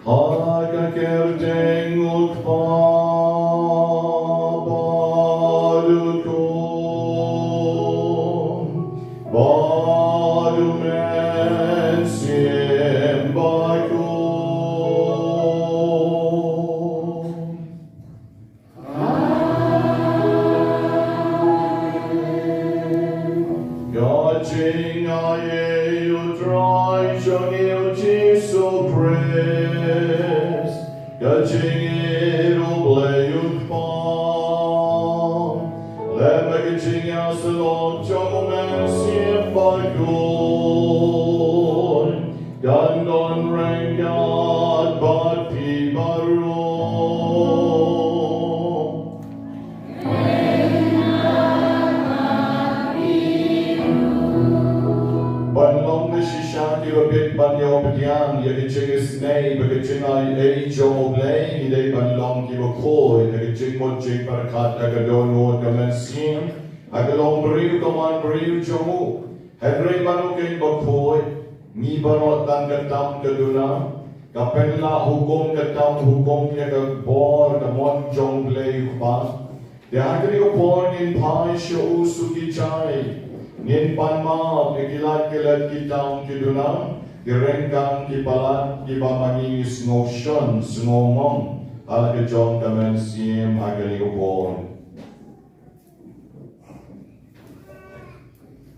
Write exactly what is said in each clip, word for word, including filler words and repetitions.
Ha ka kyrteng U Kpa bad U Khun bad U Mynsiem Bakhuid. Ka jingaiei U Trai jong ngi U Jisu Khrist, ka jingïeit U Blei U Kpa, lem bad ka jingïasyllok jong U Mynsiem Bakhuid, kan don ryngkat bad phi baroh. Ban long da shisha kiba bit ban ïoh pdiang ïa ka jingisynei bad ka jingaiei jong U Blei, ngi dei ban long kiba khuid ha ka jingmut jingpyrkhat da ka dohnud ka mynsiem ha ka longbriew ka manbriew jong u. Hynrei ba u keiñ ba khuid, ngi baroh tang ka tam ka duna, ka pynlah hukum ka tam hukum ïa ka bor ka mon jong U Blei U Kpa. Te ha kane ka por ngin phai sha u suki jai, ngin pan map ïa ki lait ki lait ki tam ki duna, ki ryngkang ki palat kiba ma ngi ngi sngew shon sngew ngong ha la ka jong ka mynsiem ha kane ka por.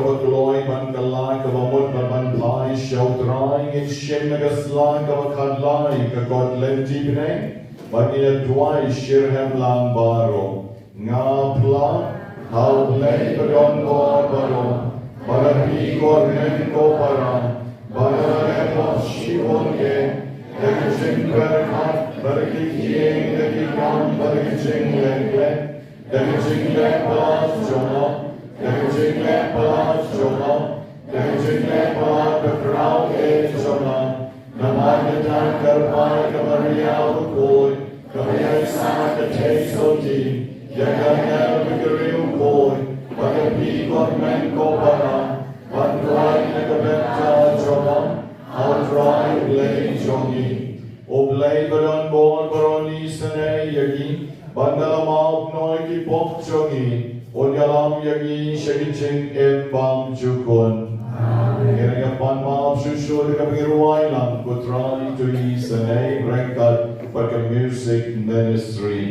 Kloi ban kylla kaba mut bad ban phai sha U Trai, ngin shim na ka sla kaba khatlai ka kot lynti bneng, bad ngin ïa duwai shitrhem lang baroh. Nga phla ha U Blei ba don bor baroh, ba la plie ko hynmen ko para, ba la leh bor shibun eh, da ka jingpyrkhat bad da ki ïing, da ki kam bad da ka jingleh leh, da ka jingleh palat jong nga, da ka jingleh palat jong nga, da ka jingleh palat ba khraw eh jong nga. Namar kata kyrpad ïa ka Maria bakhuid, kaba ïaisah ka theisotti, ïa ka angel bad ki riewkhuid, ba ka plie ko hynmen ko para, ban duwai na ka bynta jong nga ha U Trai U Blei jong ngi. U Blei ba don bor baroh un isynei ïa ngi, bad da la map noh ïa ki pop jong ngi, un ïalam ïa ngi sha ki jingim bymjukut. Amen. Ngin ïa pan map shuh shuh da kaba ngi rwai lang, Ko Trai to isynei, ryngkat bad ka music ministry.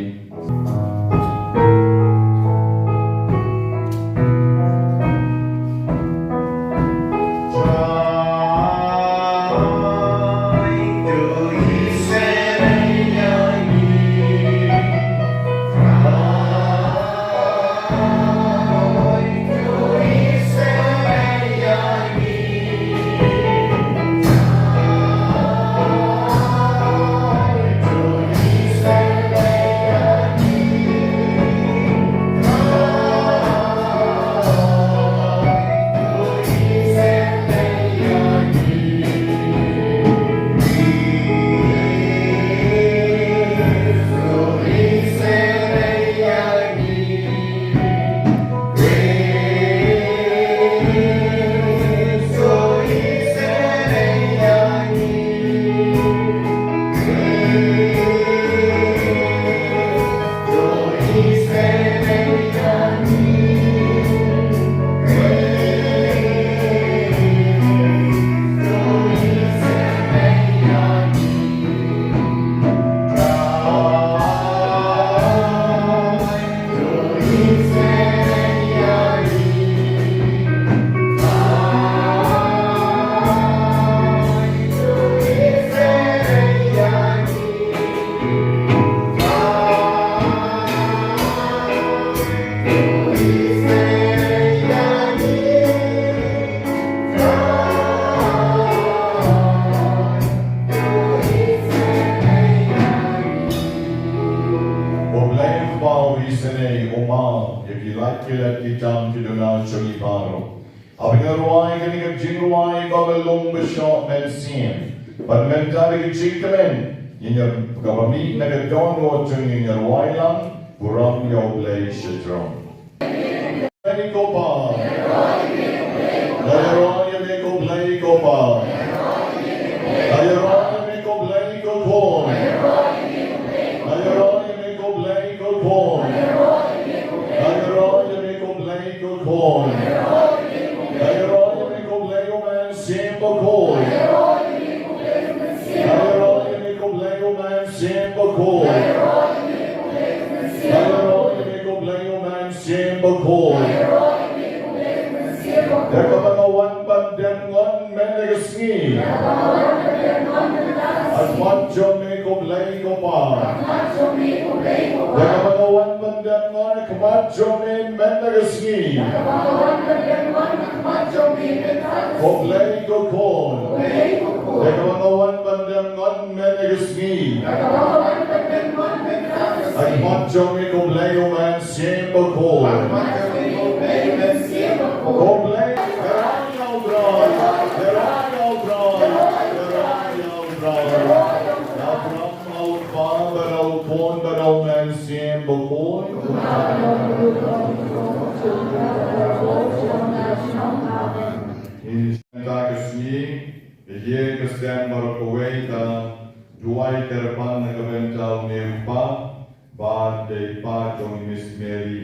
U Blei u Kpa u isynei, u map ïa ki lait ki lait ki tam ki duna jong ngi baroh. Haba ngi rwai kane ka jingrwai kaba long ba shoh mynsiem, bad mynta da ka jingkmen, ngin ïa kaba mih na ka dohnud jong ngi, ngin ïa rwai lang, burom ïa U Blei shajrong. Blei ko Pa. Nga ïa rwai ïa me ko Blei ko Pa. Nga ïa rwai ïa me ko Blei ko Khun. Mynsiem Bakhuid. Ngi ïaroh ïa me ko Blei U Mynsiem Bakhuid. Da kaba nga wan ban dem ngon mynta ka sngi ha khmat jong me ko Blei ko Pa. Da kaba nga wan ban dem ngon ha khmat jong me mynta ka sngi, ko Blei ko Khun. Da kaba nga wan ban dem ngon mynta ka sngi ha khmat jong me ko Blei U Mynsiem Bakhuid. Ko Blei, ka rang ïa U Trai, ka rang ïa U Trai, ka rang ïa U Trai. Ïa U Trai, ïa U Trai, ïa U Trai, ïa U Trai. Mynta ka sngi, ïa ka seng baroh kawei ka duwai kyrpang na ka bynta une u kpa bad dei pa jong i Miss Mary.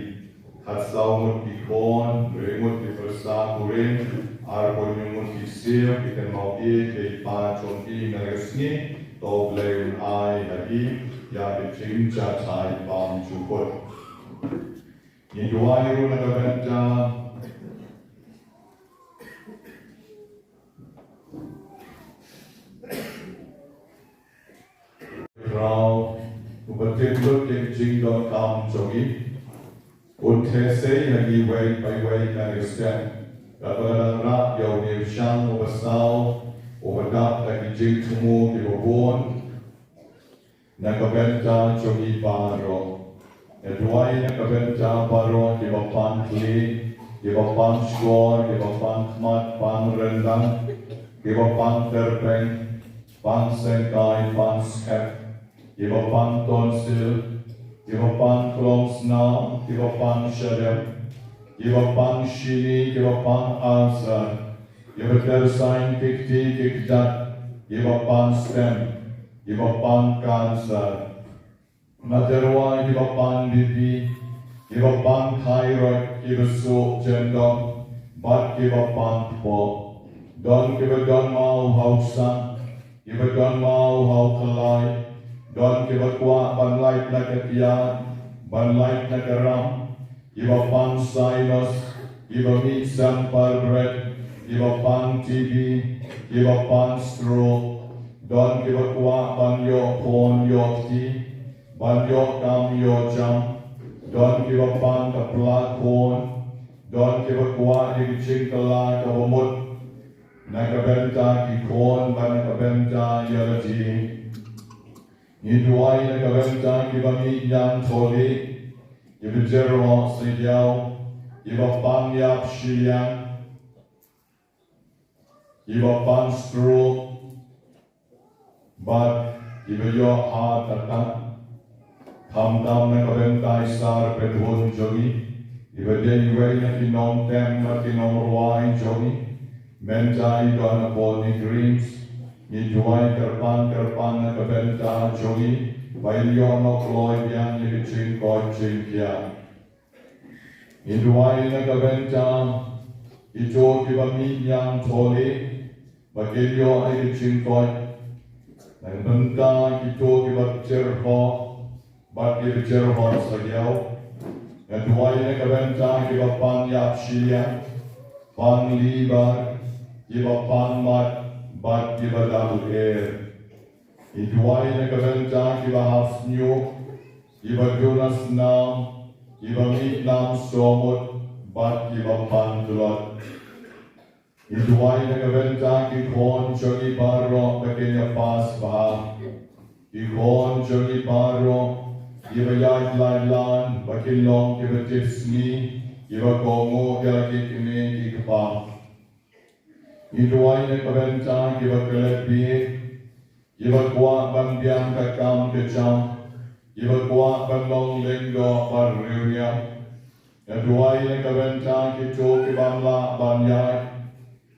Khatsaw ngut ki khun, hynriew ngut ki pyrsa kurim, arphew hynñiew ngut ki ksiew, ki kynmaw ïeit ïa i pa jong ki mynta ka sngi. To U Blei un ai ha ki ïa ka jingjahthait bymjukut. Ngi duwai ruh na ka bynta Khrau, uba tip lut ïa ka jingdonkam jong ngi. Un theh sei ha ngi iwei pa iwei na ka step. Katba ngi nang rah ïa une u shang uba saw, uba dap da ki jingthmu kiba bun. Na ka bynta jong ngi baroh. Nga duwai na ka bynta baroh kiba pang khlieh, kiba pang shkor, kiba pang khmat, pang ryndang, kiba pang tyrpeng, pang syngkai, pang skep, kiba pang tonsil, kiba pang klongsnam, kiba pang shadem, kiba pang shini, kiba pang ulcer, kiba tyrsain ki kti ki kjat, kiba pang stent, kiba pang cancer. Nga tyrwa kiba pang B P, kiba pang thyroid, kiba suh jemdom, bad kiba pang kpoh. Don kiba don maw ha u ksan, kiba don maw ha u khlai, don kiba kwah ban lait na ka tiar, ban lait na ka ram, kiba pang sinus, kiba mih sem par bret, kiba pang T B, kiba pang stroke, don kiba kwah ban ïoh khun ïoh kti, ban ïoh kam ïoh jam, don kiba pang ka pla khun, don kiba kwah ïa ka jingkylla kaba mut, na ka bynta ki khun bad na ka bynta ïa lade. Ngi duwai na ka bynta kiba mih ïang thylliej, kiba jyrhoh syiaw, kiba pang ïap shiliang, kiba pang stroke, bad kiba ïoh heart attack. Khamtam na ka bynta i Sar Pynhun jong ngi, iba dei iwei na ki nongtem bad ki nongrwai jong ngi. Mynta i don hapoh i Greens, ngi duwai kyrpang kyrpang na ka bynta jong ngi, ba in ïoh noh kloi biang ïa ka jingkoit jingkhiah. Ngi duwai na ka bynta kito kiba mih ïang thylliej, ba kin ïoh ïa ka jingkoit. Na ka bynta kito kiba jyrhoh, bad kiba jyrhoh syiaw. Nga duwai na ka bynta kiba pang ïap shiliang, pang liver, kiba pang mat, bad kiba dap u er. Ngi duwai na ka bynta kiba hap shñiuh, kiba duna snam, kiba mih nam sawmut, bad kiba pang tlot. Ngi duwai na ka bynta ki khun jong ngi baroh ba kin ïa pass bha. Ki khun jong ngi baroh kiba ïaid lai lan ba kin long kiba tip sngi, kiba kohnguh ïa la ki kmie ki kpa. Ngi duwai na ka bynta kiba klet bieit, kiba kwah ban biang ka kam ka jam, kiba kwah ban long lyngdoh bad riewniam. Nga duwai na ka bynta kito ki bym lah ban ïaid.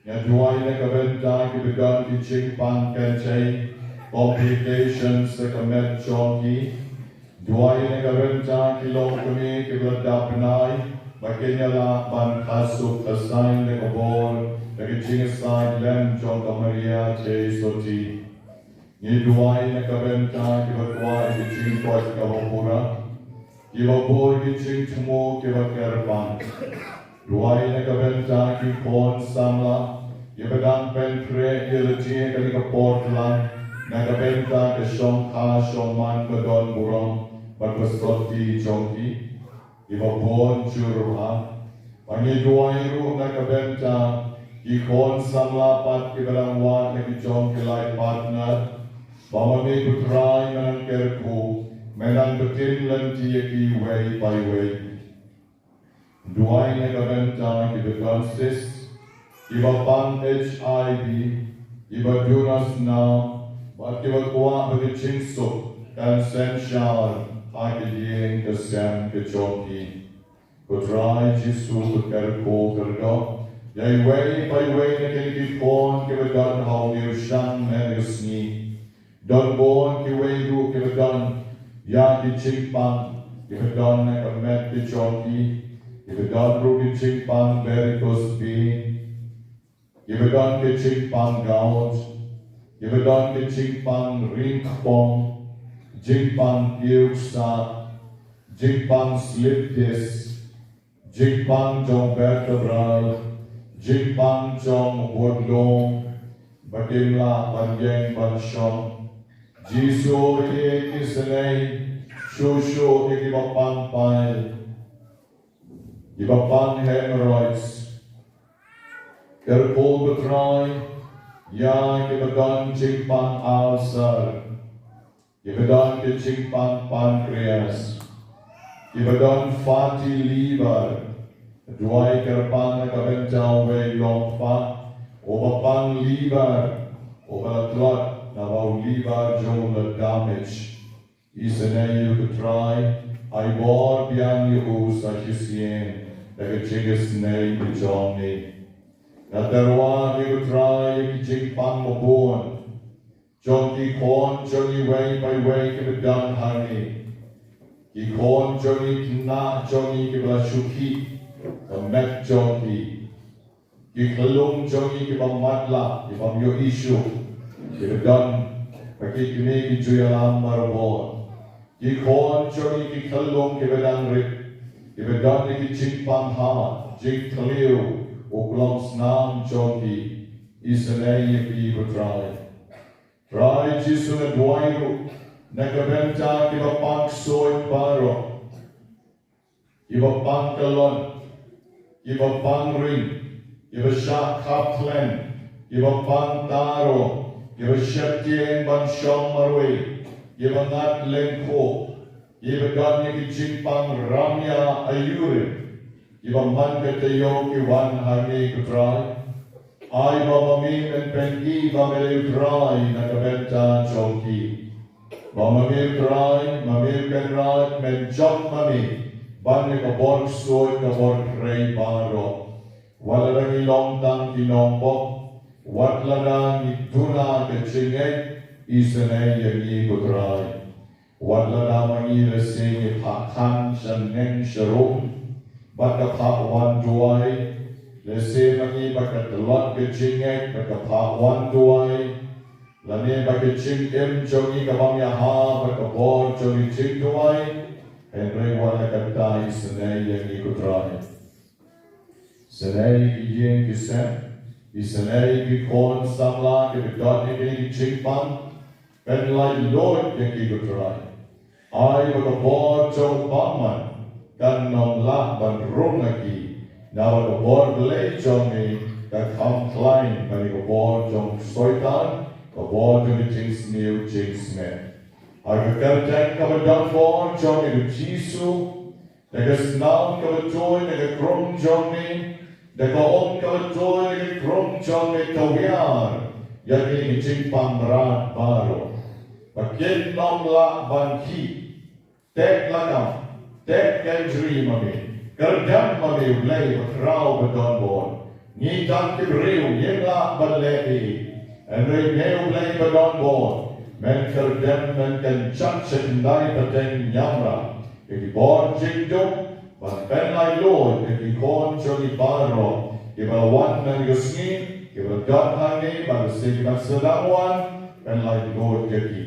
Nga duwai na ka bynta kiba don ki jingpang kynthei, complications ha ka met jong ki. Duwai na ka bynta ki longkmie kiba la dap bnai, ba kin ïa lah ban kha suk kha saiñ da ka bor, da ka jingïasaid lem jong ka Maria Theisotti. Ngi duwai na ka bynta kiba kwah ïa ka jingkoit kaba pura, kiba bun ki jingthmu kiba kyrpang. Duwai na ka bynta ki khun samla kiba dang pynkhreh ïa lade ha kane ka por tlang, na ka bynta ka shongkha shongman ba don burom bad ba sngewthuh jong ki. Kiba bun jur ha. Ba ngi duwai ruh na ka bynta ki khun samla pat kiba dang wad na ki jong ki life partner. Ba ma me ko Trai me nang kyrkhu, me nang btin lynti ïa ki iwei pa iwei. Duwai na ka bynta kiba don cyst, kiba pang H I V, kiba duna snam, bad kiba kwah ba ka jingsuk kan synshar ha ka ïing ka sem ka jong ki. Ko Trai Jisu, kyrkhu kyrdoh ïa iwei pa iwei na kine ki khun kiba don ha une u shang ne ka sngi. Don bun kiwei ruh kiba don ïa ki jingpang kiba don na ka met ka jong ki, kiba don ruh ki jingpang varicose vein, kiba don ki jingpang gout, kiba don ki jingpang ring kpong, jingpang kiew ksah, jingpang slip disc, jingpang jong vertebral, jingpang jong bud lung, ba kim lah ban ïeng ban shong. Jisu, ïa ki snei, shuh shuh ïa kiba pang piles, kiba pang hemorrhoids. Kyrkhu ko Trai ïa kiba don jingpang ulcer, kiba don ki jingpang pancreas, kiba don fatty liver. Duwai kyrpang na ka bynta uwei u longfa uba pang liver, uba la tlot naba u liver jong u la damage. Isynei ïa u ko Trai, ai bor biang ïa u sa shisien da ka jingisynei ka jong ngi. Nga tyrwa ïa u ko Trai ïa ki jingpang ba bun jong ki khun jong ngi iwei pa iwei kiba don hangne. Ki khun jong ngi, khynnah jong ngi kiba la shu khih ka met jong ki. Ki khyllung jong ngi kiba matlah, kiba ym ïohi shuh, kiba don ba ki kmie ki ju ïalam barabor. Ki khun jong ngi ki khyllung kiba dang rit, kiba don ïa ki jingpang heart, jingthliew u klong snam jong ki. Isynei ïa ki ko Trai. Trai Jisu, nga duwai ruh na ka bynta kiba pang ksuid baroh, kiba pang kyllon, kiba pang ring, kiba shah khap khlem, kiba pang taro, kiba sheptieng ban shong marwei, kiba ngat lyngkhuh, kiba don ïa ki jingpang ramia ha urine, kiba man ka taïew ki wan hangne ko Trai. Ai ba ma me men pyni ba me dei u Trai na ka bynta jong ki. Ba ma me u Trai, ma me u Kynrad, men jop ma me ban ïa ka bor ksuid ka bor khrei baroh. Wat lada ngi long tang ki nongpop, wat lada ngi duna ka jingngeit, isynei ïa ngi ko Trai. Wat lada ma ngi lehse ngi phah khan sha neng sha rum bad ka phah wan duwai, lehse ma ngi bad ka tlot ka jingngeit bad ka phah wan duwai, lane bad ka jingim jong ngi ka bym ïaha bad ka bor jong ngi jingduwai, hynrei wat la kata, isynei ïa ngi ko Trai. Isynei ki ïing ki sem, isynei ki khun samla kiba don ïa kine ki jingpang, pynlait luid ïa ki ko Trai. Ai ba ka bor jong u bamon kan ym lah ban rung ha ki, naba ka bor Blei jong me ka kham khlaiñ ban ïa ka bor jong u Soitan, ka bor jong ka jingsniew jingsmet. Ai ka kyrteng kaba donbor jong me ko Jisu, da ka snam kaba tuid na ka krung jong me, da ka um kaba tuid na ka krung jong me, tawiar ïa kine ki jingpang mrad baroh ba kin ym lah ban khih. Tek lakam, tek kynjri ma me, kyrdem ma me, U Blei bakhraw badonbor. Ngi tang ki briew ngim lah ban leh ei ei, hynrei me U Blei badonbor, men kyrdem, men kynjat sha khyndai pateng niamra ïa ki bor jingdum, ban pynlait luid ïa ki khun jong ngi baroh kiba la wan mynne ka sngi, kiba la don hangne bad lehse kiban sdang wan, Kan laitluid ïa ki.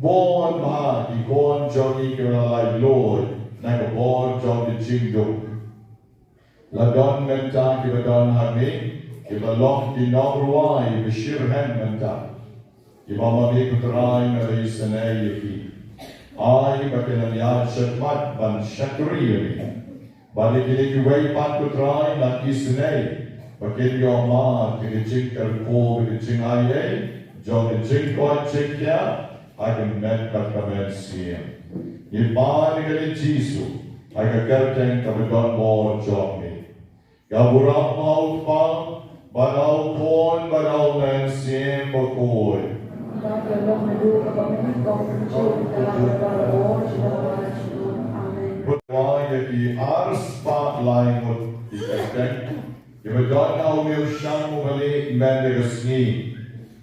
Bun bah ki khun jong ngi kiba la laitluid na ka bor jong ka jingdum. La don mynta kiba don hangne kiba long ki nongrwai ba shitrhem mynta. Kiba ma me ko Trai me la isynei ïa ki. Ai ba kin nang ïaid shakhmat ban shakri ïa me. Bad ïa kine kiwei pat ko Trai nga isynei ba kin ïoh mad ïa ka jingkyrkhu, ïa ka jingai ei jong ka jingkoit jingkhiah ha ka met bad ka mynsiem. Ngi pan ïa kane Jisu ha ka kyrteng kaba donbor jong me. Ka burom ha u Kpa bad ha u Khun bad ha u Mynsiem Bakhuid. Amen. Pynwai ïa ki arspah lai ngut ki kyrteng kiba don ha une u shang u balieh mynta ka sngi.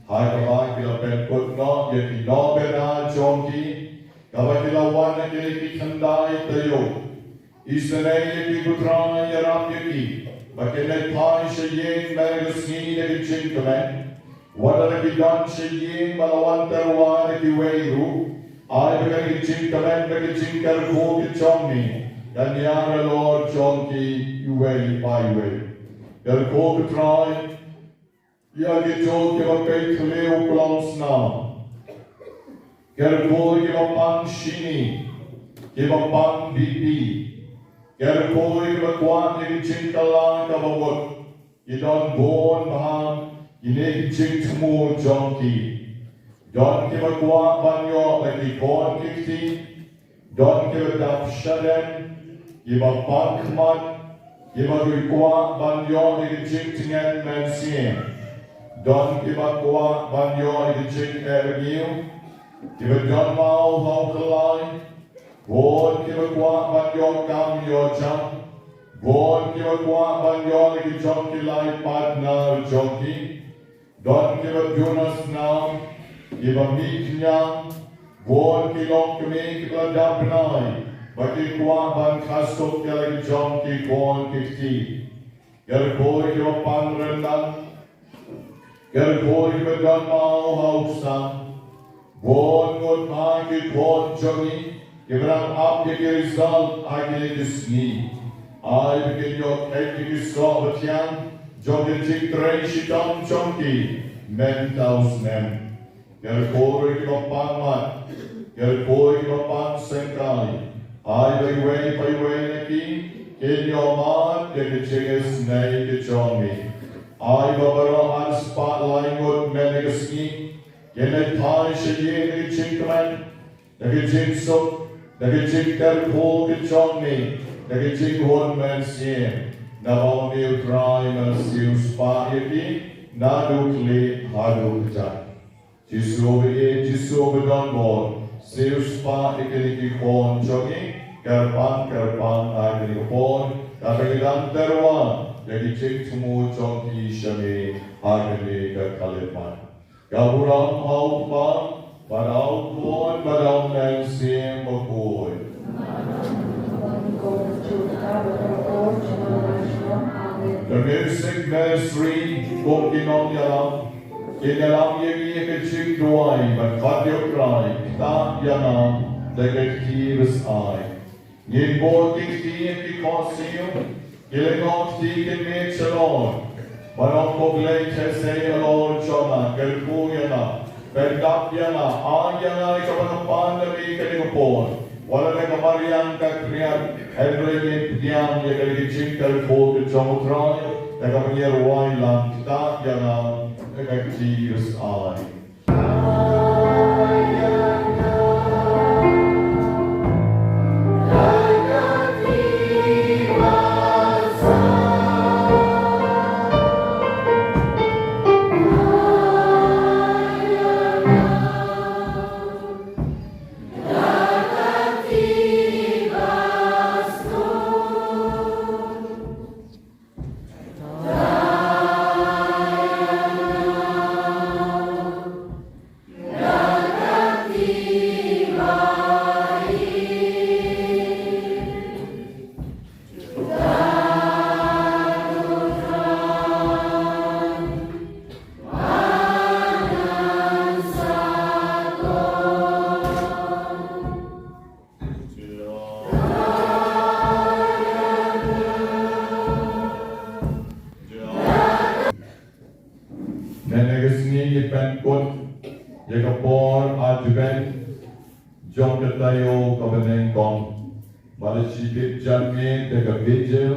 Ha kaba ki la pynkut noh ïa ki nongbynta jong ki, kaba ki la wan na kine ki khyndai taïew. Isynei ïa ki ko Trai, ïarap ïa ki ba kin leit phai sha ïing mynta ka sngi da ka jingkmen. Wat la ki don sha ïing ba la wan tyrwa da kiwei ruh, ai ba ka jingkmen bad ka jingkyrkhu ka jong me kan ïar halor jong ki iwei pa iwei. Kyrkhu ko Trai ïa kito kiba peit khlem u klongsnam. Kyrkhu ïa kiba pang shini, kiba pang B P. Kyrkhu ïa kiba kwah ïa ka jingkylla kaba mut. Ki don bun bha kine ki jingthmu jong ki. Don kiba kwah ban ïoh la ki khun ki kti. Don kiba dap shadem, kiba pang khmat, kiba kwah ban ïoh ïa ka jingtngen mynsiem. Don kiba kwah ban ïoh ïa ka jingeh rngiew, kiba don maw ha u khlaiñ. Bun kiba kwah ban ïoh kam ïoh jam. Bun kiba kwah ban ïoh ïa ki jong ki lai partner jong ki. Don kiba duna snam, kiba mih kñia, bun ki longkmie kiba la dap bnai, ba ki kwah ban kha suk ïa la ki jong ki khun ki kti. Kyrkhu ïa kiba pang ryndang, kyrkhu ïa kiba don maw ha u ksaw. Bun ngut ha ki khun jong ngi kiba dang ap ïa ki result ha kine ki sngi. Ai ba kin ïoh kheit ïa ki soh ba thiang jong ka jingtrei shitom jong ki mynta u snem. Kyrkhu ïa kiba pang mat, kyrkhu ïa kiba pang syngkai. Ai ba iwei pa iwei na ki kin ïoh mad ïa ka jingisynei ka jong me. Ai ba baroh arspah lai ngut mynta ka sngi kin leit phai sha ïing da ka jingkmen, da ka jingsuk, da ka jingkyrkhu ka jong me, da ka jinghun mynsiem. Namar me u Trai me la siewspah ïa ki naduh khlieh haduh kjat. Jisu ba ïeit, Jisu ba donbor, siewspah ïa kine ki khun jong ngi kyrpang kyrpang ha kane ka por, kaba ngi dang tyrwa ïa ki jingthmu jong ki sha me ha kane ka khyllipmat. Ka burom ha u Kpa bad ha u Khun bad ha u Mynsiem Bakhuid. The music ministry, kum ki nongïalam, kin ïalam ïa ngi ha ka jingduwai ban khot ïa u Trai, ktah ïa nga da ka kti basai. Ngin bud ki kti ha ki khohsiew, ki lyngngoh kti kin mih shalor. Ban ong ko Blei, theh sei halor jong nga, kyrkhu ïa nga. Pyndap ïa nga, ai ïa nga ïa kaba nga pan na me kane ka por. Wat la ka mariang ka khriat, hynrei ngin pdiang ïa ka jingkyrkhu ka jong u Trai, da kaba ngi rwai lang, ktah ïa nga da ka kti basai. jong ka taïew kaba nyngkong. Bad ha shi bit janmiet da ka Vigil,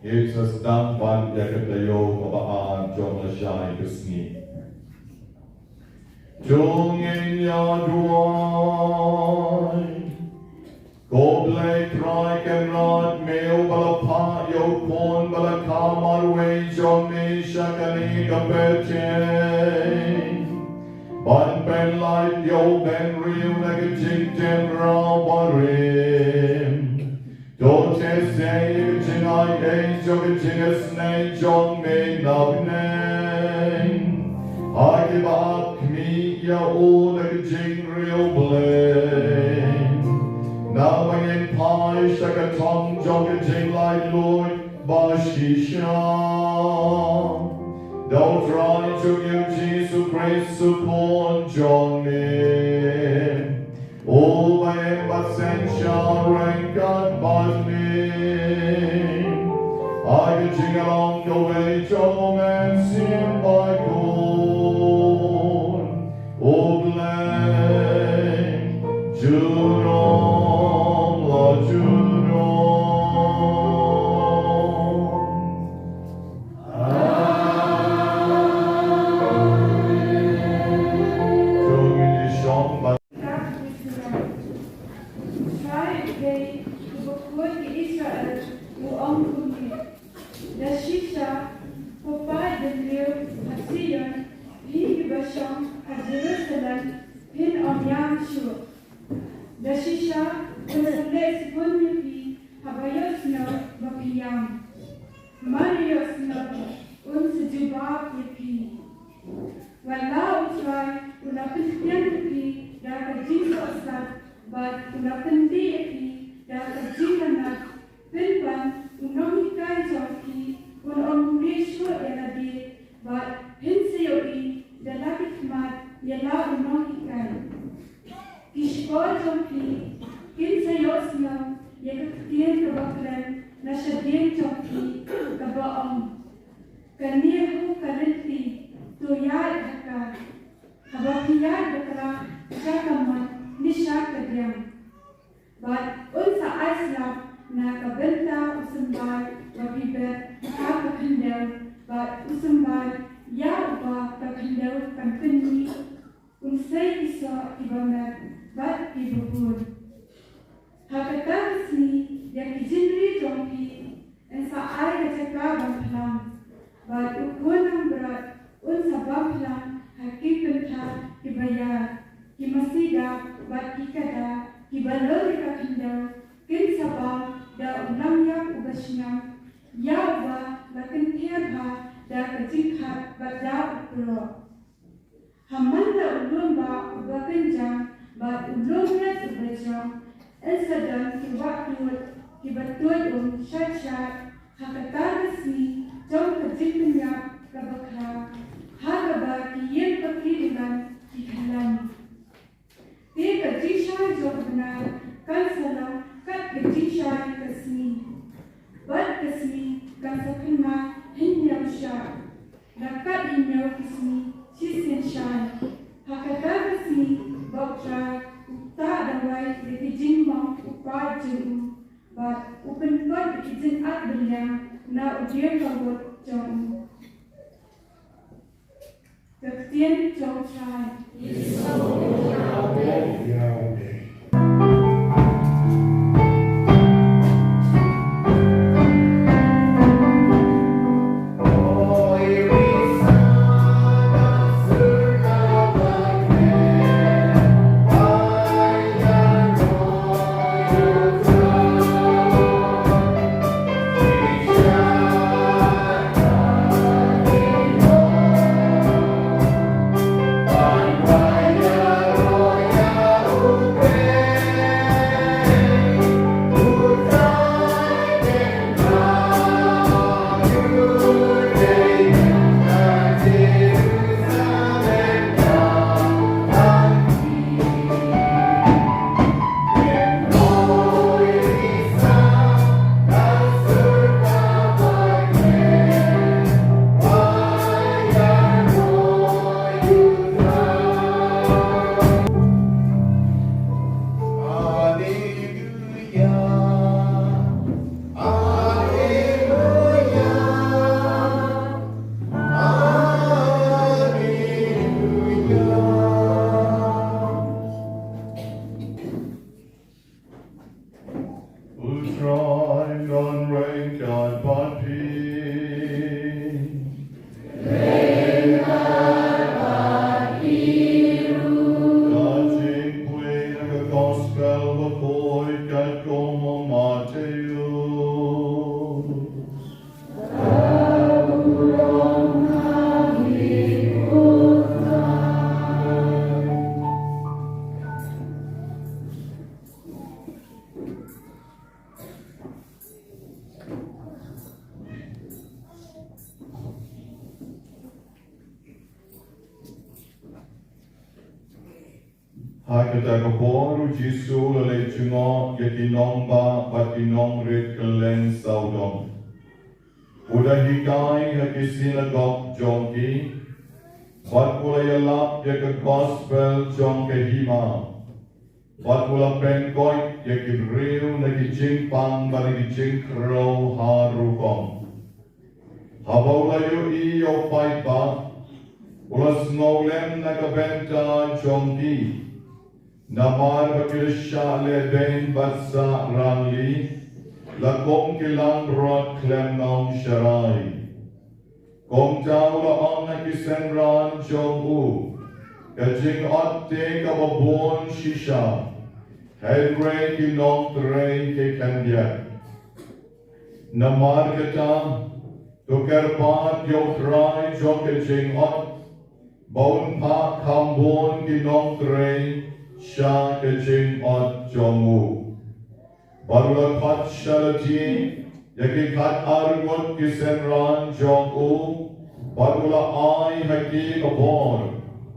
ngin sa sdang ban ïa ka taïew kaba ar jong lashai ka sngi. To ngin ïa duwai. Ko Blei Trai Kynrad, me uba la phah ïa u Khun ba la kha marwei jong me sha kane ka pyrthei ban pynlait ïa u bynriew na ka jingtip rau barim. To test ïa ka jingai ei jong ka jingisynei jong me na bneng. Ha kiba ap khmih ïa u da ka jingriewblei. Naba ngin phai sha ka thong jong ka jinglaitluid ba shisha. Da U Trai jong ngi U Jisu Khrist U Khun jong me. Uba im bad synshar ryngkat bad me. Ha ka jinglong kawei jong U Mynsiem Bakhuid, U Blei, junom la junom. Amen. To ngin ïa shong bad Trai U Blei, u ba khuid ïa Israel, u ong kumne: Da shisha, ko paid bynriew ha Zion, phi kiba shong ha Jerusalem, phin ym ïam shuh. Da shisha, un sa leh sbun ïa phi haba ïohsngew ba phi ïam. Mar ïohsngew, un sa jubab ïa phi. Wat la U Trai u la pynkheiñ ïa phi da ka jingsohsat bad u la pyndih ïa phi da ka jingïalang, pynban u nonghikai jong phi un ym rieh shuh ïa lade, bad phin sa ïohi da la ki khmat ïa la u nonghikai. Ki shkor jong phi kin sa ïohsngew ïa ka ktien kaba kren na shadien jong phi, kaba ong: Kane ho ka lynti, to ïaid ha ka. Haba phi ïaid bakla sha ka mon ne sha ka diang. Bad un sa ai slap na ka bynta u symbai ba phi bet ha ka khyndew, bad u symbai ïa uba ka khyndew kan pynmih. Un sei ki soh kiba met bad kiba bun. Ha kata ka sngi ïa ki jingri jong phi yn sa ai ka jaka bam phlang. Bad u khun langbrot un sa bam phlang ha ki kynthar kiba ïar, ki masi dap bad ki kada kiba lum ïa ka khyndew kin sa bam da u langïap uba shngain, ïa uba la kynther bha da ka jingkhap bad da u prok. Ha man la u lum bah uba kynjang bad u lum ngat uba jong, yn sa don ki wah tuid kiba tuid um shait shait ha kata ka sngi jong ka jingpynïap kaba khraw, ha kaba ki ïing ba ki dilang ki khlaiñ. Te ka jingshai jong u bnai kan sa long kat ka jingshai ka sngi, bad ka sngi kan sa khynnah hynñiew shah, da kat hynñiew ki sngi shisien shai. Ha kata ka sngi ba U Trai u ktah dawai ïa ki jingmong u paid jong u, bad u pynkut ïa ki jingak bylliang na u dieng kawut jong u. Ka ktien jong U Trai. Gospel bakhuid katkum u Mathaios. Ha kata ka por u Jisu u la leit jngoh ïa ki nongbah bad ki nongrit kylleng sawdong. U da hikai ha ki synagog jong ki, bad u la ïalap ïa ka gospel jong ka hima, bad u la pynkoit ïa ki briew na ki jingpang bad na ki jingkhrew ha rukom. Haba u la ïohi ïa u paidbah, u la sngewlem na ka bynta jong ki. Namar ba ki la shah leh beiñ bad sah rangli, la kum ki langbrot khlem nongsharai. Kumta u la ong ha ki synran jong u, ka jingot te kaba bun shisha, hynrei ki nongtrei ki khyndiat. Namar kata, to kyrpad ïa u trai jong ka jingot, ba un phah kham bun ki nongtrei sha ka jingot jong u. Bad u la khot sha lade ïa ki khatar ngut ki synran jong u, bad u la ai ha ki ka bor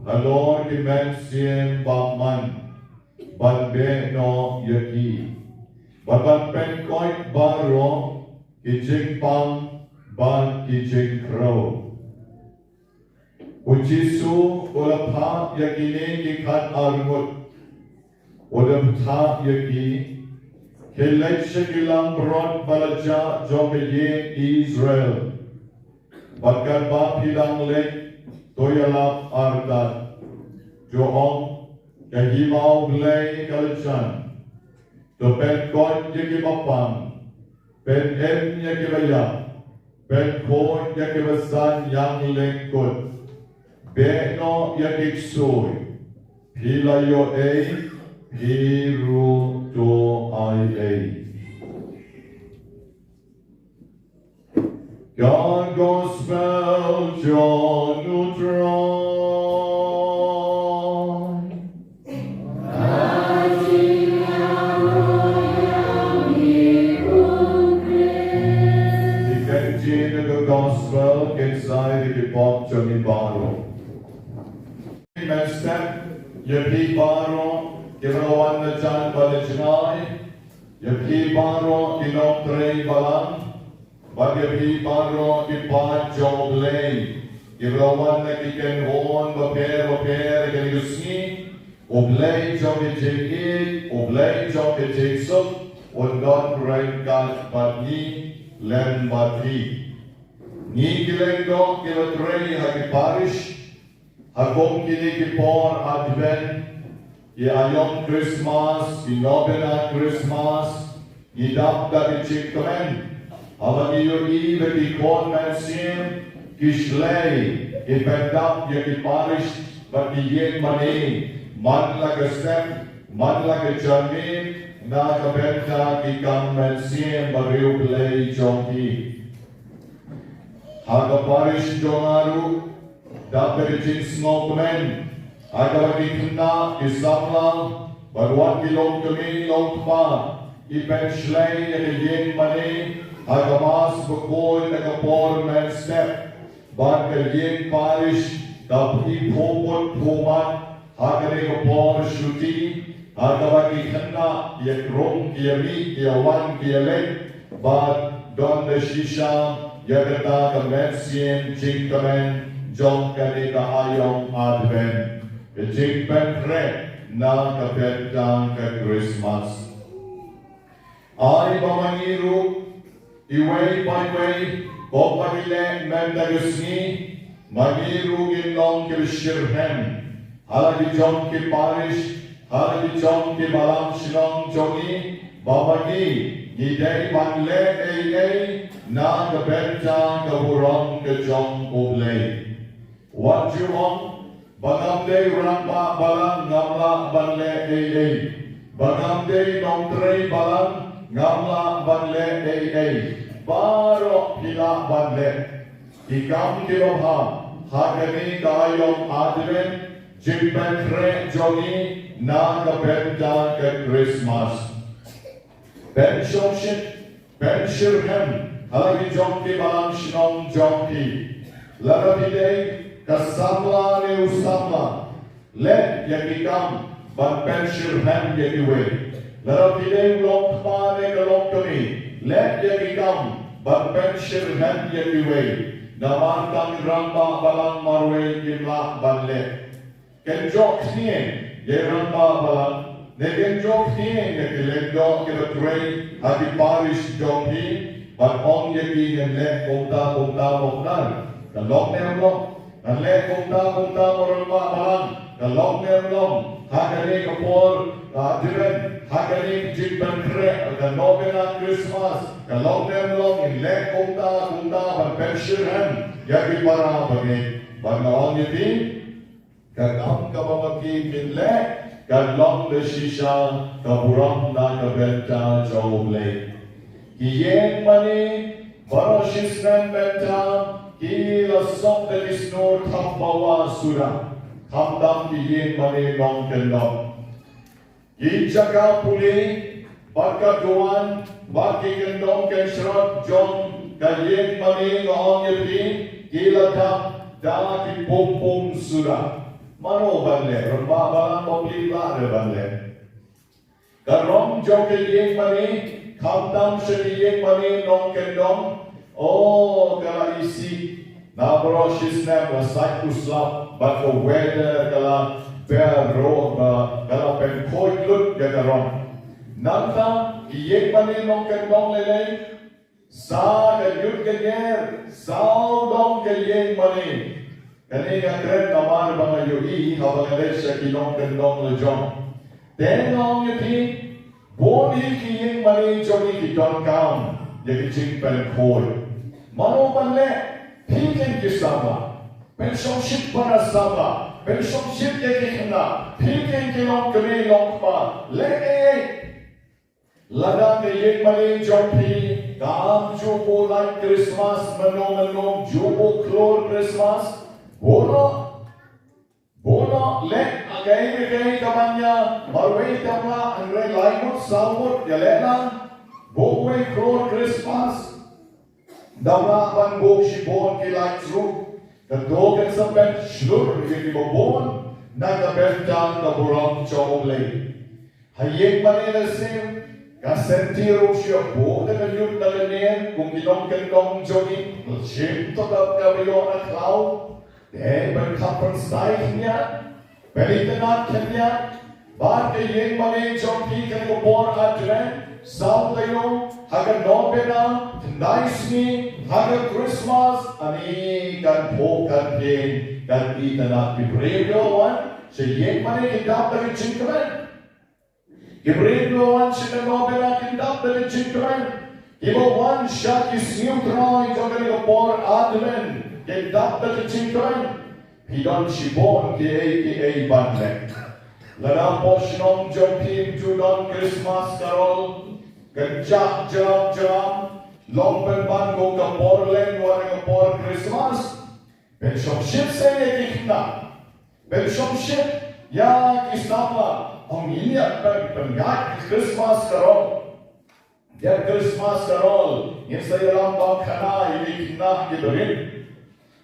halor ki mynsiem bymman, ban beh noh ïa ki, bad ban pynkoit baroh ki jingpang bad ki jingkhrew. U Jisu u la phah ïa kine ki khatar ngut, u da phah ïa ki, khie leit sha ki langbrot ba la jah jong ka ïing Israel. Bad katba phi dang leit, to ïalap artat, to ong, ka hima U Blei ka la jan. To pynkoit ïa kiba pang, pynim ïa kiba ïap, pynkhuid ïa kiba san ïang lyngkut, beh noh ïa ki ksuid. Phi la ïoh ei, phi ruh to ai ei. Ka Gospel jong u Trai. Ki kynjin ka Gospel kin sa ïa ki pop jong ngi baroh. Mynstep, ïa phi baroh kiba la wan na jan bad na jngai, ïa phi baroh ki nongtrei balang, bad ïa phi baroh ki paid jong U Blei kiba la wan na ki kynhun bapher bapher ha kane ka sngi. U Blei jong ka jingïeit, U Blei jong ka jingsuk, un don ryngkat bad ngi lem bad phi. Ngi ki lyngdoh kiba trei ha ki parish, ha kum kine ki por Advent, ki aïom Christmas, ki novena Christmas, ngi dap da ki jingkmen. Haba ngi ïohi ba ki khun mynsiem ki shlei, ki pyndap ïa ki parish bad ki ïing mane, man la ka step, man la ka janmiet, na ka bynta ki kam mynsiem bad U Blei jong ki. Ha ka parish jong nga ruh, dap da ka jingsngewkmen ha kaba ki khynnah ki samla bad wat ki longkmie longkpa ki pynshlei ïa ka ïing mane ha ka Mass bakhuid ha ka por mynstep. Bad ka ïing parish ka pynphuh put phuh mat ha kane ka por shuti, ha kaba ki khynnah ki ïa rung, ki ïa mih, ki ïa wan, ki ïa leit, bad don da shisha ïa kata ka mynsiem jingkmen jong kane ka aïom Advent, ka jingpynkhreh na ka bynta ka Christmas. Ai ba ma ngi ruh, iwei pa iwei, kumba ngi leh mynta ka sngi, ma ngi ruh ngin long kiba shitrhem ha la ki jong ki parish, ha la ki jong ki balang shnong jong ngi, ba ma ngi ngi dei ban leh ei ei na ka bynta ka burom ka jong U Blei. Wat ju ong ba ngam dei rangbah balang, ngam lah ban leh ei ei. Ba ngam dei nongtrei balang, ngam lah ban leh ei ei. Baroh phi lah ban leh. Ki kam kiba bha ha kane ka aïom Advent, jingpynkhreh jong ngi na ka bynta ka Christmas. Pynshongshit, pynshitrhem ha la ki jong ki balang shnong jong phi. Lada phi dei ka samla ne u samla, leh ïa ki kam ban pynshitrhem ïa kiwei. Lada phi dei u longkpa ne ka longkmie, leh ïa ki kam ban pynshitrhem ïa kiwei. Namar tang rangbah balang marwei kim lah ban leh. Kynjoh khniang ïa i rangbah balang, ne kynjoh khniang ïa ki lyngdoh kiba trei ha ki parish jong phi, ban ong ïa ki ngan leh kumta kumta mo kdar. Ka long ne em long? Ngan leh kumta kumta mo rangbah balang. Ka long ne em long? Ha kane ka por ka Advent, ha kane ka jingpynkhreh ka novena Christmas, ka long ne em long ngan leh kumta kumta ban pynshitrhem ïa ki para bangeit? Bad nga ong ïa phi, ka kam kaba ma phi phin leh kan long da shisha ka burom na ka bynta jong U Blei. Ki ïing mane baroh shisnem mynta ki la sop da ki shnong thap bawa suda, khamtam ki ïing mane nongkyndong. Ki jaka pule bad ka duwan bad ki kyndong kynshrot jong ka ïing mane, nga ong ïa phi, ki la dap da ki pung pung suda. Mano ban leh? Rangbah balang, ma phi lah re ban leh? Ka rong jong ka ïing mane, khamtam sha ki ïing mane nongkyndong, o, ka la isih. Na baroh shisnem la sait u slap bad ka weather ka la ber ruh, ba ka la pynkhuid lut ïa ka rong. Nangta ki ïing mane nongkyndong lei lei, sa ka ïud ka ïer, sawdong ka ïing mane. Kane nga kren namar ba nga ïohi haba nga leit sha ki nongkyndong la jong. Te nga ong ïa phi, bun hi ki ïing mane jong ngi ki donkam ïa ki jingpynkhuid. Mano ban leh? Phi kein ki samla, pynshongshit para samla, pynshongshit ïa ki khynnah. Phi kein ki longkmie longkpa, leh ei ei. Lada ka ïing mane jong phi kam ju buh light Christmas, mynno mynno ju buh khlur Christmas, buh noh. Buh noh, leh kaei kaei kaba ïa marwei, tam lah, hynrei lai ngut saw ngut ïaleh lang. Buh wei khlur Christmas. Dang lah ban buh shibun ki light ruh. Kato kan sa pynshlur ïa kiba bun na ka bynta ka burom jong U Blei. Ha ïing mane lehse ka senti ruh shu buh da ka ïud da ka ner kum ki nongkyndong jong ngi, shim to ka, kaba ïoh na khlaw. Te ban kham pynsai khyndiat, ban itynnad khyndiat. Bad ka ïing mane jong phi kane ka por Advent, saw taïew ha ka novena, khyndai sngi ha ka Christmas, ani kan phuh kan phieng, kan itynnad. Ki briew kiba wan sha ïing mane ki dap da ka jingkmen. Ki briew kiba wan sha ka novena kin dap da ka jingkmen. Kiba wan sha ki sngi U Trai jong kane ka por Advent kin dap da ka jingkmen. Phi don shibun kiei kiei ban leh. Lada hapoh shnong jong phi ym ju don Christmas Carol, kynjah jrap jrap, long pynban kum ka por leng wat ka por Christmas. Pynshongshit seh ïa ki khynnah. Pynshongshit ïa ki samla. Ong ngin ïa pyn, pynïaid Christmas Carol. Ïa Christmas Carol ngin sa ïalam bam khana ïa ki khynnah ki barit.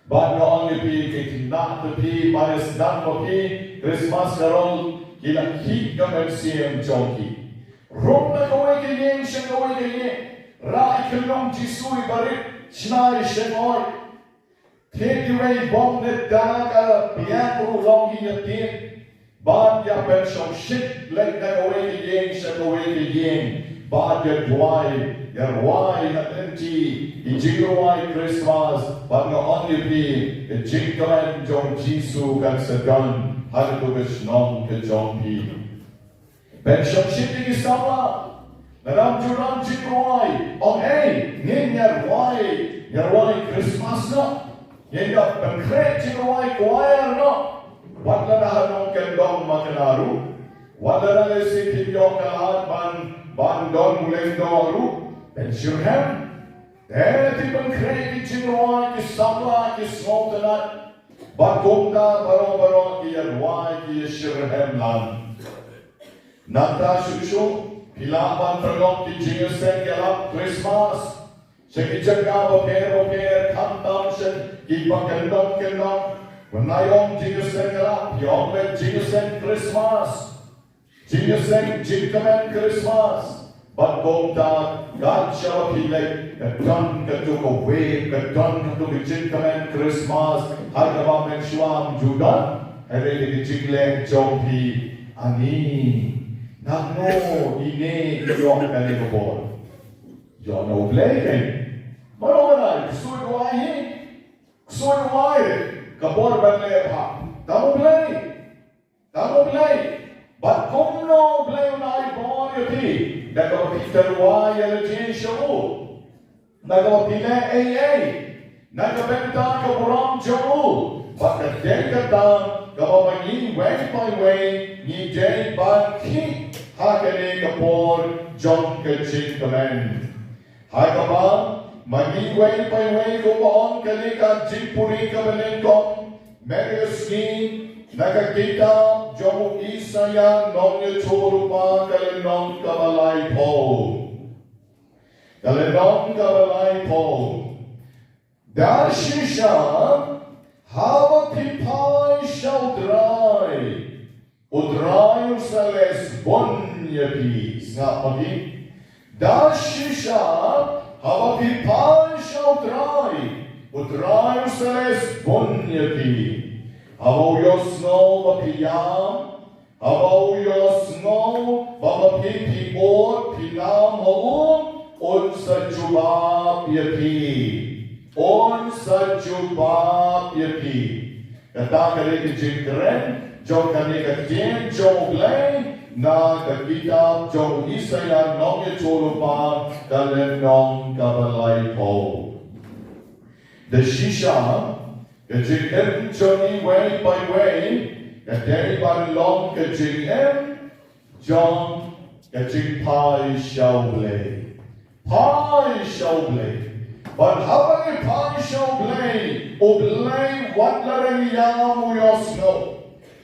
Bad nga ong ïa phi, ki khynnah ki phi, baris dang ba phi, Christmas Carol ki la khih ka mynsiem jong ki. Rung na kawei ka ïing sha kawei ka ïing. Rah ïa ka khyllung Jisu iba rit, shna ïa ka shyngoid. Thied iwei i bong ne da ka pliang ruh long hi ïa thied. Bad ïa pynshongshit leit na kawei ka ïing sha kawei ka ïing. Bad ïa duwai, ïa rwai ha lynti i jingrwai Christmas. Bad nga ong ïa phi, ka jingkmen jong Jisu kan sa don ha kato ka shnong ka jong phi. Pynshongshit ïa ki samla. Lada ym ju don jingrwai, ong ei, ngin ïa rwai, ïa rwai Christmas noh. Ngin ïa pynkhreh jingrwai choir noh. Wat lada ha nongkyndong ma kane ruh. Wat la lade shisha phi ïoh ka lad ban, ban don u lyngdoh ruh, pynshitrhem. Te phi pynkhreh ki jingrwai, ki samla, ki sngewtynnad. Bad kumta baroh baroh ki ïarwai, ki ïashitrhem lang. Nangta shuh shuh phi lah ban pynlong ki jingïaseng ïalap Khristmas sha ki jaka bapher bapher, khamtam sha kiba kyndong kyndong. Wat la ong jingïaseng ïalap, ong beit jingïaseng Khristmas. Jingïaseng jingkmen Khristmas. Bad kumta kat shaba phi leit, ka don katto ka wave, ka don katto ka jingkmen Khristmas. Ha kaba mynshuwa ym ju don, hynrei da ka jingleh jong phi, ani, nangno ine i ïoh kane ka bor? Ïoh na U Blei kein. Mano mano, ksuid wai hi. Ksuid wai, ka bor ban leh bha, tang U Blei. Tang U Blei. Bad kumno U Blei un ai bor ïa phi? Da kaba phi tyrwa ïa lade sha u. Da kaba phi leh ei ei na ka bynta ka burom jong u. Bad ka dei kata kaba ma ngi iwei pa iwei ngi dei ban khih ha kane ka por jong ka jingkmen. Ha kaba ma ngi iwei pa iwei, kumba ong kane ka jingpuri kaba nyngkong mynta ka sngi na ka kitab jong u Isaïah nongïathuhlypa, ka lynnong kaba laiphew. Ka lynnong kaba laiphew. Da shisha haba phi phai sha U Trai, U Trai un sa leh sbun ïa phi. Sngap ma ki. Da shisha haba phi phai sha U Trai, U Trai un sa leh sbun ïa phi. Haba u ïohsngew ba phi ïam, haba u ïohsngew ba ma phi phi ud, phi nam ha u, un sa jubab ïa phi. Un sa jubab ïa phi. Kata ka dei ka jingkren jong kane ka ktien jong U Blei na ka kitab jong u Isaïah nongïathuhlypa, ka lynnong kaba laiphew. Da shisha ka jingim jong ngi iwei pa iwei ka dei ban long ka jingim jong ka jingphai sha U Blei. Phai sha U Blei. Bad haba ngi phai sha U Blei, U Blei wat la ngi ïam u ïohsngew.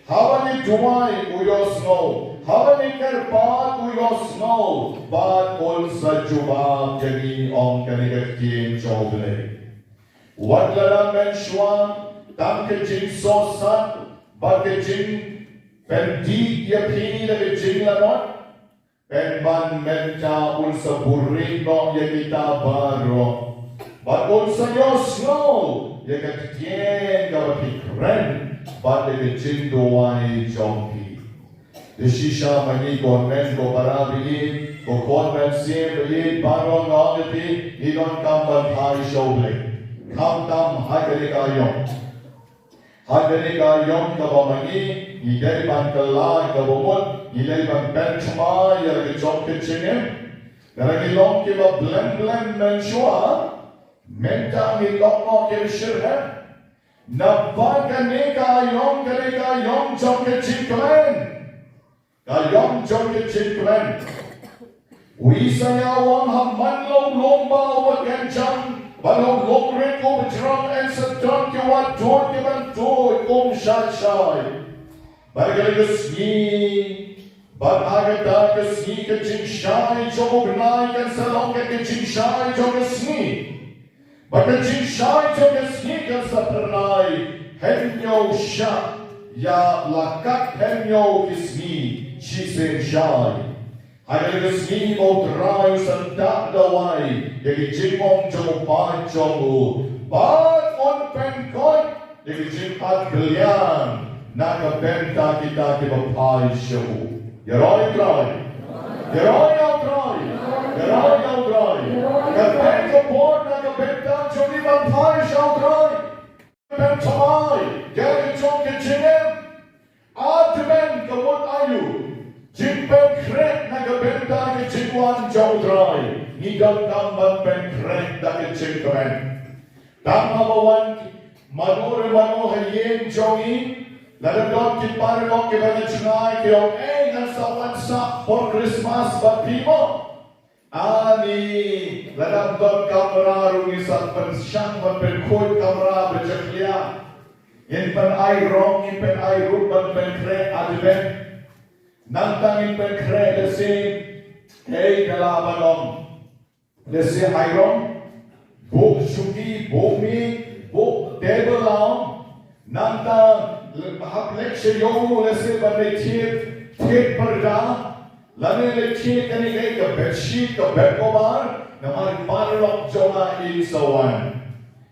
Haba ngi duwai u ïohsngew. Haba ngi kyrpad u ïohsngew. Bad un sa jubab ïa ngi, ong kane ka ktien jong U Blei. Wat la dang mynshuwa tang ka jingsohsat bad ka jingpyndih ïa phi da ka jinglanot, pynban mynta un sa buhrieh noh ïa kita baroh bad un sa ïohsngew ïa ka ktien kaba phi kren bad ïa ka jingduwai jong phi. Da shisha ma ngi, ko hynmen ko para ba ïeit, ko khun mynsiem ba ïeit, baroh nga ong ïa phi, ngi donkam ban phai sha U Blei. Khamtam ha kane ka aïom. Ha kane ka aïom kaba ma ngi ngi dei ban kylla ïa kaba mut, ngi dei ban pynthikna ïa la ka jong ka jingim. Lada ngi long kiba blem blem mynshuwa, mynta ngi long noh kiba shitrhem. Naba kane ka aïom, kane ka aïom jong ka jingkmen. Ka aïom jong ka jingkmen. U Isaïah u ong, ha man la u lum ba uba kynjang bad la u lum rit uba jrong, yn sa don ki wad tuid ki ban tuid um shai shai. Bad ha kane ka sngi, bad ha kata ka sngi ka jingshai jong u bnai kan sa long kat ka jingshai jong ka sngi. Bad ka jingshai jong ka sngi kan sa phyrnai hynñiew shah ïa la kat hynñiew ki sngi shisien shai. Ha kane ka sngi ba U Trai u sa dak dawai ïa ki jingmong jong u paid jong u, bad un pynkoit ïa ki jingpynbeit na ka bynta kita kiba phai sha u. Ïaroh ïa U Trai. Ïaroh ïa U Trai. Ïaroh ïa U Trai. Ka bynta ka bor na ka bynta jong ngi ban phai sha U Trai. Ban tharai ïa ka jong ka jingim. Ar tylli ka mut aïu. Jingpynkhreh na ka bynta ka jingwan jong U Trai. Ngi donkam ban pynkhreh da ka jingkmen. Tang haba wan mano re mano ha ïing jong ngi, lada don ki paralok kiba ngi jngai ki ong, eh, ngan sa Sa por Christmas bad phi mo. Ani, lada don kamra ruh ngi sa pynshang ban pynkhuid kamra ba jakhlia. Ngin pynai rong, ngin pynai ruh ban pynkhreh Advent. Nangta ngin pynkhreh lehse, hei kala ba long. Lehse ai rong, buh shuki, buh mi, buh table long. Nangta hap leit sha ïew lehse ban leit thied, thied parda. Lane leit thied kane ka bedsheet, ka bed cover. Namar paralok jong nga in sa wan.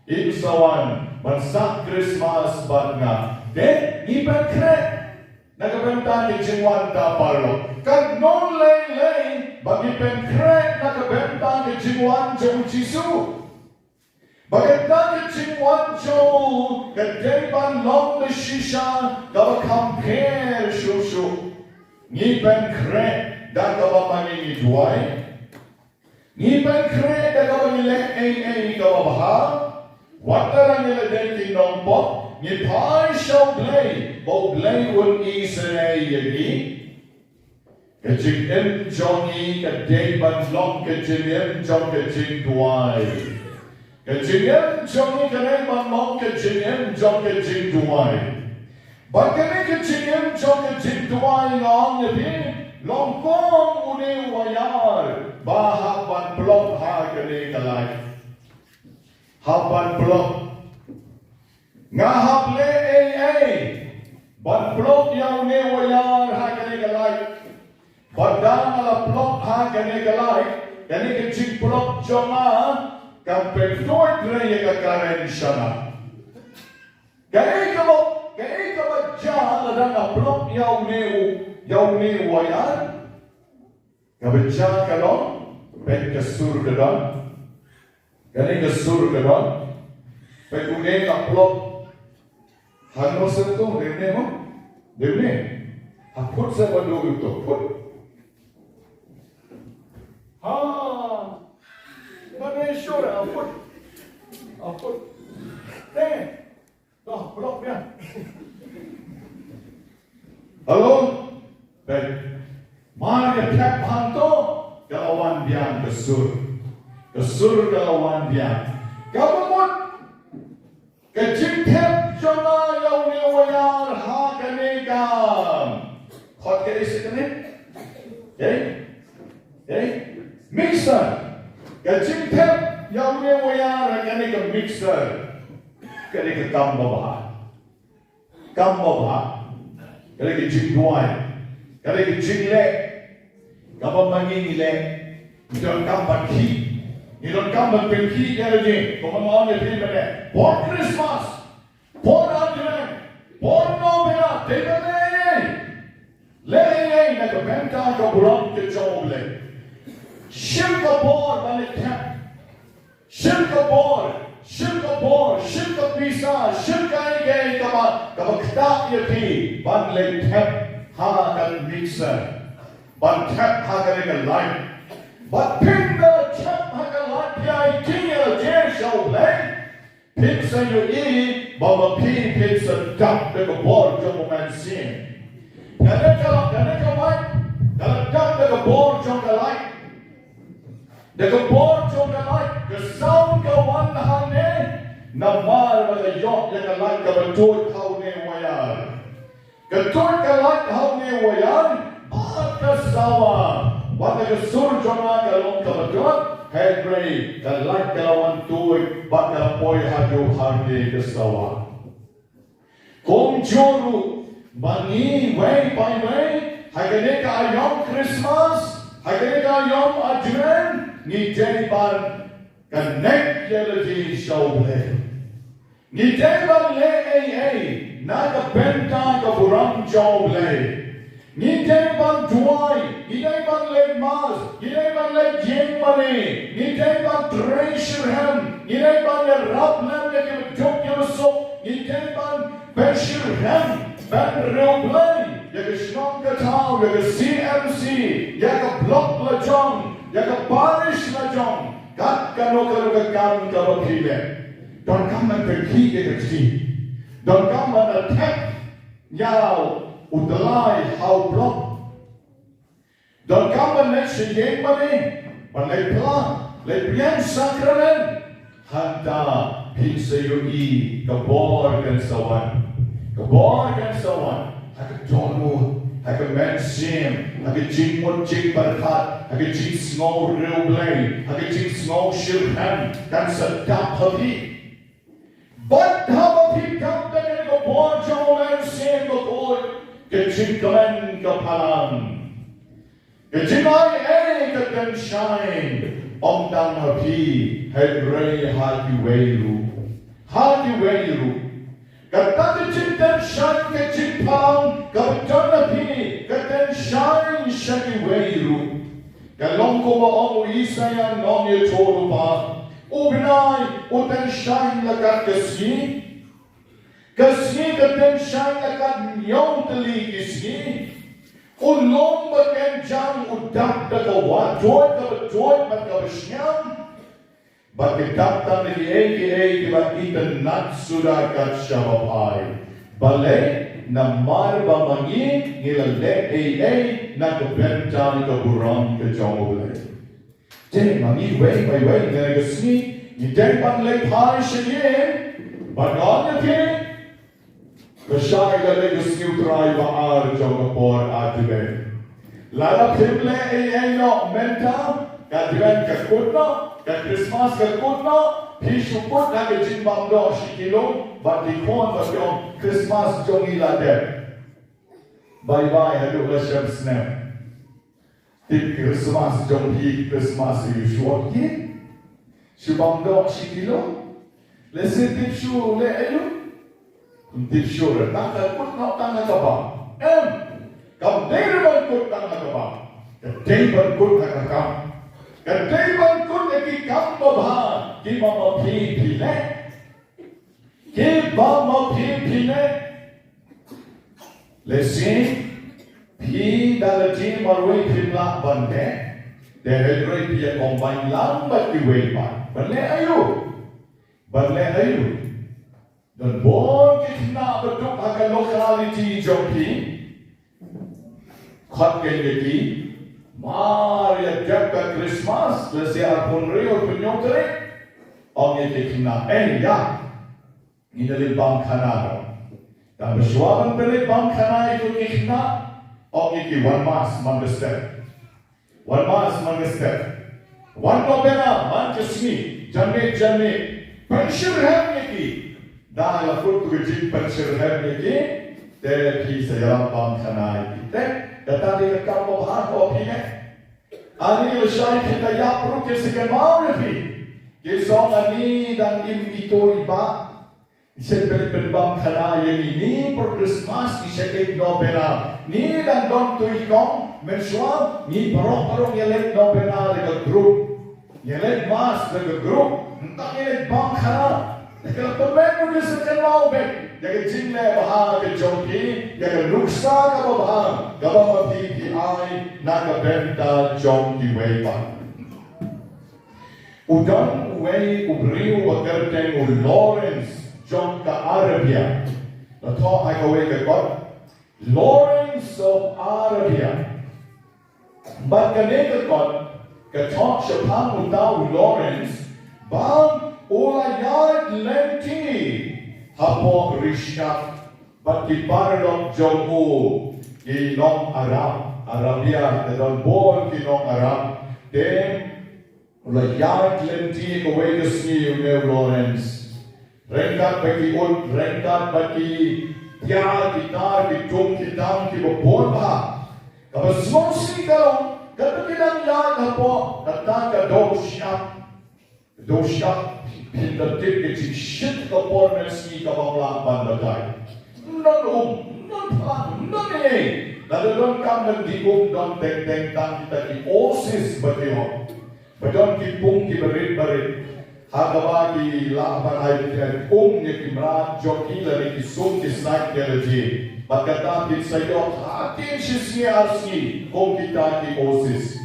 In sa wan ban sah Christmas bad nga. Te ngi pynkhreh na ka bynta ka jingwan ta paralok. Katno lei lei ba ngi pynkhreh na ka bynta ka jingwan jong u Jisu. Ba kata ka jingwan jong u ka dei ban long da shisha kaba kham pher shuh shuh. Ngi pynkhreh da kaba ma ngi ngi duwai. Ngi pynkhreh da kaba ngi leh ei ei kaba bha. Wat la ngi la dei ki nongpop, ngi phai sha U Blei, ba U Blei un isynei ïa ngi. Ka jingim jong ngi ka dei ban long ka jingim jong ka jingduwai. Ka jingim jong ngi ka dei ban long ka jingim jong ka jingduwai. Bad kane ka jingim jong ka jingduwai nga ong ïa phi, long kum une u waiar ba hap ban plop ha kane ka lait. Hap ban plop. Nga hap leh ei ei ban plop ïa une u waiar ha kane ka lait. Bad da nga la plop ha kane ka lait, kane ka jingplop jong nga kam pynduh ïa ka karen sha nga. Kaei kaba, kaei kaba jia lada nga plop ïa une u, ïa une u waiar? Kaba jia ka long, peit ka sur ka don. Kane ka sur ka don. Peit une ka plop. Hangno sa to, dei une mo? Dei une. Ha phut sa ba do to, phut. Ha. Ba dei sur ha phut. Ha phut. Te. Doh, block biang. Hello? Peit. Mar ka thep hangto, ka la wan biang ka sur. Ka sur ka la wan biang. Kaba mut, ka jingthep jong nga ïa une u waiar ha kane ka. Khot kaei sa kane? Kaei? Kaei? Mixer. Ka jingthep ïa une u waiar ha kane ka mixer. Kane ka kam babha. Kam babha. Kane ka jingduwai. Kane ka jingleh. Kaba ma ngi ngi leh. Ngi donkam ban khih. Ngi donkam ban pynkhih ïa lade. Kumba nga ong ïa phi mynne. Por Christmas. Por Advent. Por Novena. Dei ban leh ei ei. Leh ei ei na ka bynta ka burom ka jong U Blei. Shim ka bor ban leit thep. Shim ka bor, shim ka bor, shim ka pisa, shim kaei kaei kaba, kaba ktah ïa phi ban leit thep ha ka mixer. Ban thep ha kane ka light. Bad phin da thep ha ka light ïa i king ïa la jer sha U Blei. Phin sa ïohi ba ma phi phin sa dap da ka bor jong U Mynsiem. Kane ka, kane ka light ka la dap da ka bor jong ka light. Da ka bor jong ka light, ka sound ka wan hangne, namar ba ka ïoh ïa ka light kaba tuid ha une u wire. Ka tuid ka light ha une u wire, bad ka sawa, bad ka sur jong nga ka long kaba tuid, hynrei ka light ka la wan tuid, bad ka la poi haduh hangne ka sawa. Kumjuh ruh, ma ngi wei pa wei, ha kane ka aïom Christmas, ha kane ka aïom Advent, ngi dei ban connect ïa lade sha U Blei. Ngi dei ban leh ei ei na ka bynta ka burom jong U Blei. Ngi dei ban duwai, ngi dei ban leit mass, ngi dei ban leit ïing mane, ngi dei ban trei shitrhem, ngi dei ban ïarap lem ïa kiba duk kiba suk, ngi dei ban pynshitrhem, ban riewblei ïa ka shnong ka thaw, ïa ka C M C, ïa ka block la jong, ïa ka parish la jong, kat kano kano ka kam kaba phi leh. Donkam ban pynkhih ïa ka kti. Donkam ban thep ïa u tyllai ha u block. Donkam ban leit sha ïing mane, ban leit phla, leit biang sakramen. Hangta phin sa ïohi ka bor kan sa wan. Ka bor kan sa wan ha ka dohnud, ha ka mynsiem, ha ka jingmut jingpyrkhat, ha ka jingsngew riewblei, ha ka jingsngew shitrhem, kan sa dap ha phi. Bad haba phi dap da kane ka bor jong u Mynsiem Bakhuid, ka jingkmen ka phalang. Ka jingai ei ka tynshai ym tang ha phi, hynrei ha kiwei ruh. Ha kiwei ruh. Kata ka jingtynshai ka jingphalang kaba don ha phi ka tynshai sha kiwei ruh. Ka long kumba ong u Isaïah nongïathuhlypa, u bnai u tynshai la kat ka sngi. Ka sngi ka tynshai la kat hynñiew tylli ki sngi. U lum ba kynjang u dap da ka wah tuid kaba tuid bad kaba shngiang. Bad ki dap tang da kiei kiei kiba itynnad suda kat shaba phai. Balei? Namar ba ma ngi ngi la leh ei ei na ka bynta ka burom ka jong U Blei. Te ma ngi wei pa wei na ka sngi ngi dei ban leit phai sha ïing. Bad ngan ïa phi, ka shai ka leit ka sngi U Trai ba ar jong ka por Advent. Lada phim leh ei ei noh mynta, ka Advent ka kut noh, ka Christmas ka kut noh, phi shu kut ha ka jingbam doh shi kilo, bad ki khun bad ki ong Christmas jong ngi la dep. Bye bye haduh la shem snem. Tip Christmas jong phi, Christmas ïa u shuwa ki. Shu bam doh shi kilo. Lehse tip shu leh aïu? Ym tip shuh re, tang ka kut noh tang ka bam. Em. Kam dei re ban kut tang ka bam. Ka dei ban kut ha ka kam. Ka dei ban kut ha ki kam babha kiba ma phi phi leh. Kiba ma phi phi leh. Lehse phi da lade marwei phim lah ban leh. Te hynrei phi ïa combine lang bad kiwei pat ban leh aïu? Ban leh aïu? Don bun ki khynnah ba duk ha ka locality jong phi. Khot keiñ ïa ki. Mar ïa dep ka Christmas, lehse arphew hynriew, arphew hynñiew tarik. Ong ïa ki khynnah, eh ïa, ngin ïa leit bam khana noh. Tang ba shuwa ban pynleit bam khana ïa ki khynnah, ong ïa ki, wan mass man ka step. Wan mass man ka step. Wan novena man ka sngi, janmiet janmiet. Pynshyrhem ïa ki. Da la kut tu ka jingpynshyrhem ïa ki. Te phi sa ïalam bam khana ïa ki. Te kata dei ka kam babha kaba phi leh. Ani lashai phi, ka ïap ruh ki sa kynmaw ïa phi. Ki sa ong ani dang im ito i bah. Shen pynbam khana ïa ngi, ngi por Christmas ngi shait leit novena. Ngi dang don tu i kong, mynshuwa ngi baroh baroh ngi leit novena da ka group. Ngi leit mass da ka group. Mynta ngi leit bam khana. Da ka la pynbeit ruh ki sa kynmaw beit ïa ka jingleh bha ka jong phi, ïa ka nuksa kaba bha kaba ma phi phi ai na ka bynta jong kiwei pat. U don uwei u briew ba kyrteng u Lawrence jong ka Arabia. La thoh ha kawei ka kot, Lawrence of Arabia. Bad kane ka kot ka thoh shaphang uta u Lawrence ba u la ïaid lynti hapoh ri shyiap bad ki paralok jong u, ki nong Arab. Arabia ka don bun ki nong Arab. Te u la ïaid lynti kawei ka sngi une u Lawrence. Ryngkat bad ki ut, ryngkat bad ki tiar, ki tar, ki tum, ki tam, kiba bun bha. Kaba sngewsih ka long, katba ki dang ïaid hapoh kata ka dong shyiap. Dong shyiap, phin da tip ka jingshit ka por mynsngi kaba ym lah ban batai. Ym don um, ym don phlang, ym don ei ei. Lada donkam ban die um, don teng teng tang kita ki oasis ba ki ong. Ba don ki pung kiba rit ba rit. Ha kaba ki lah ban ai um ïa ki mrad jong ki lane ki sum ki sait ki la jia. Bad kata phin sa ïoh hadien shi sngi ar sngi kum kita ki oasis.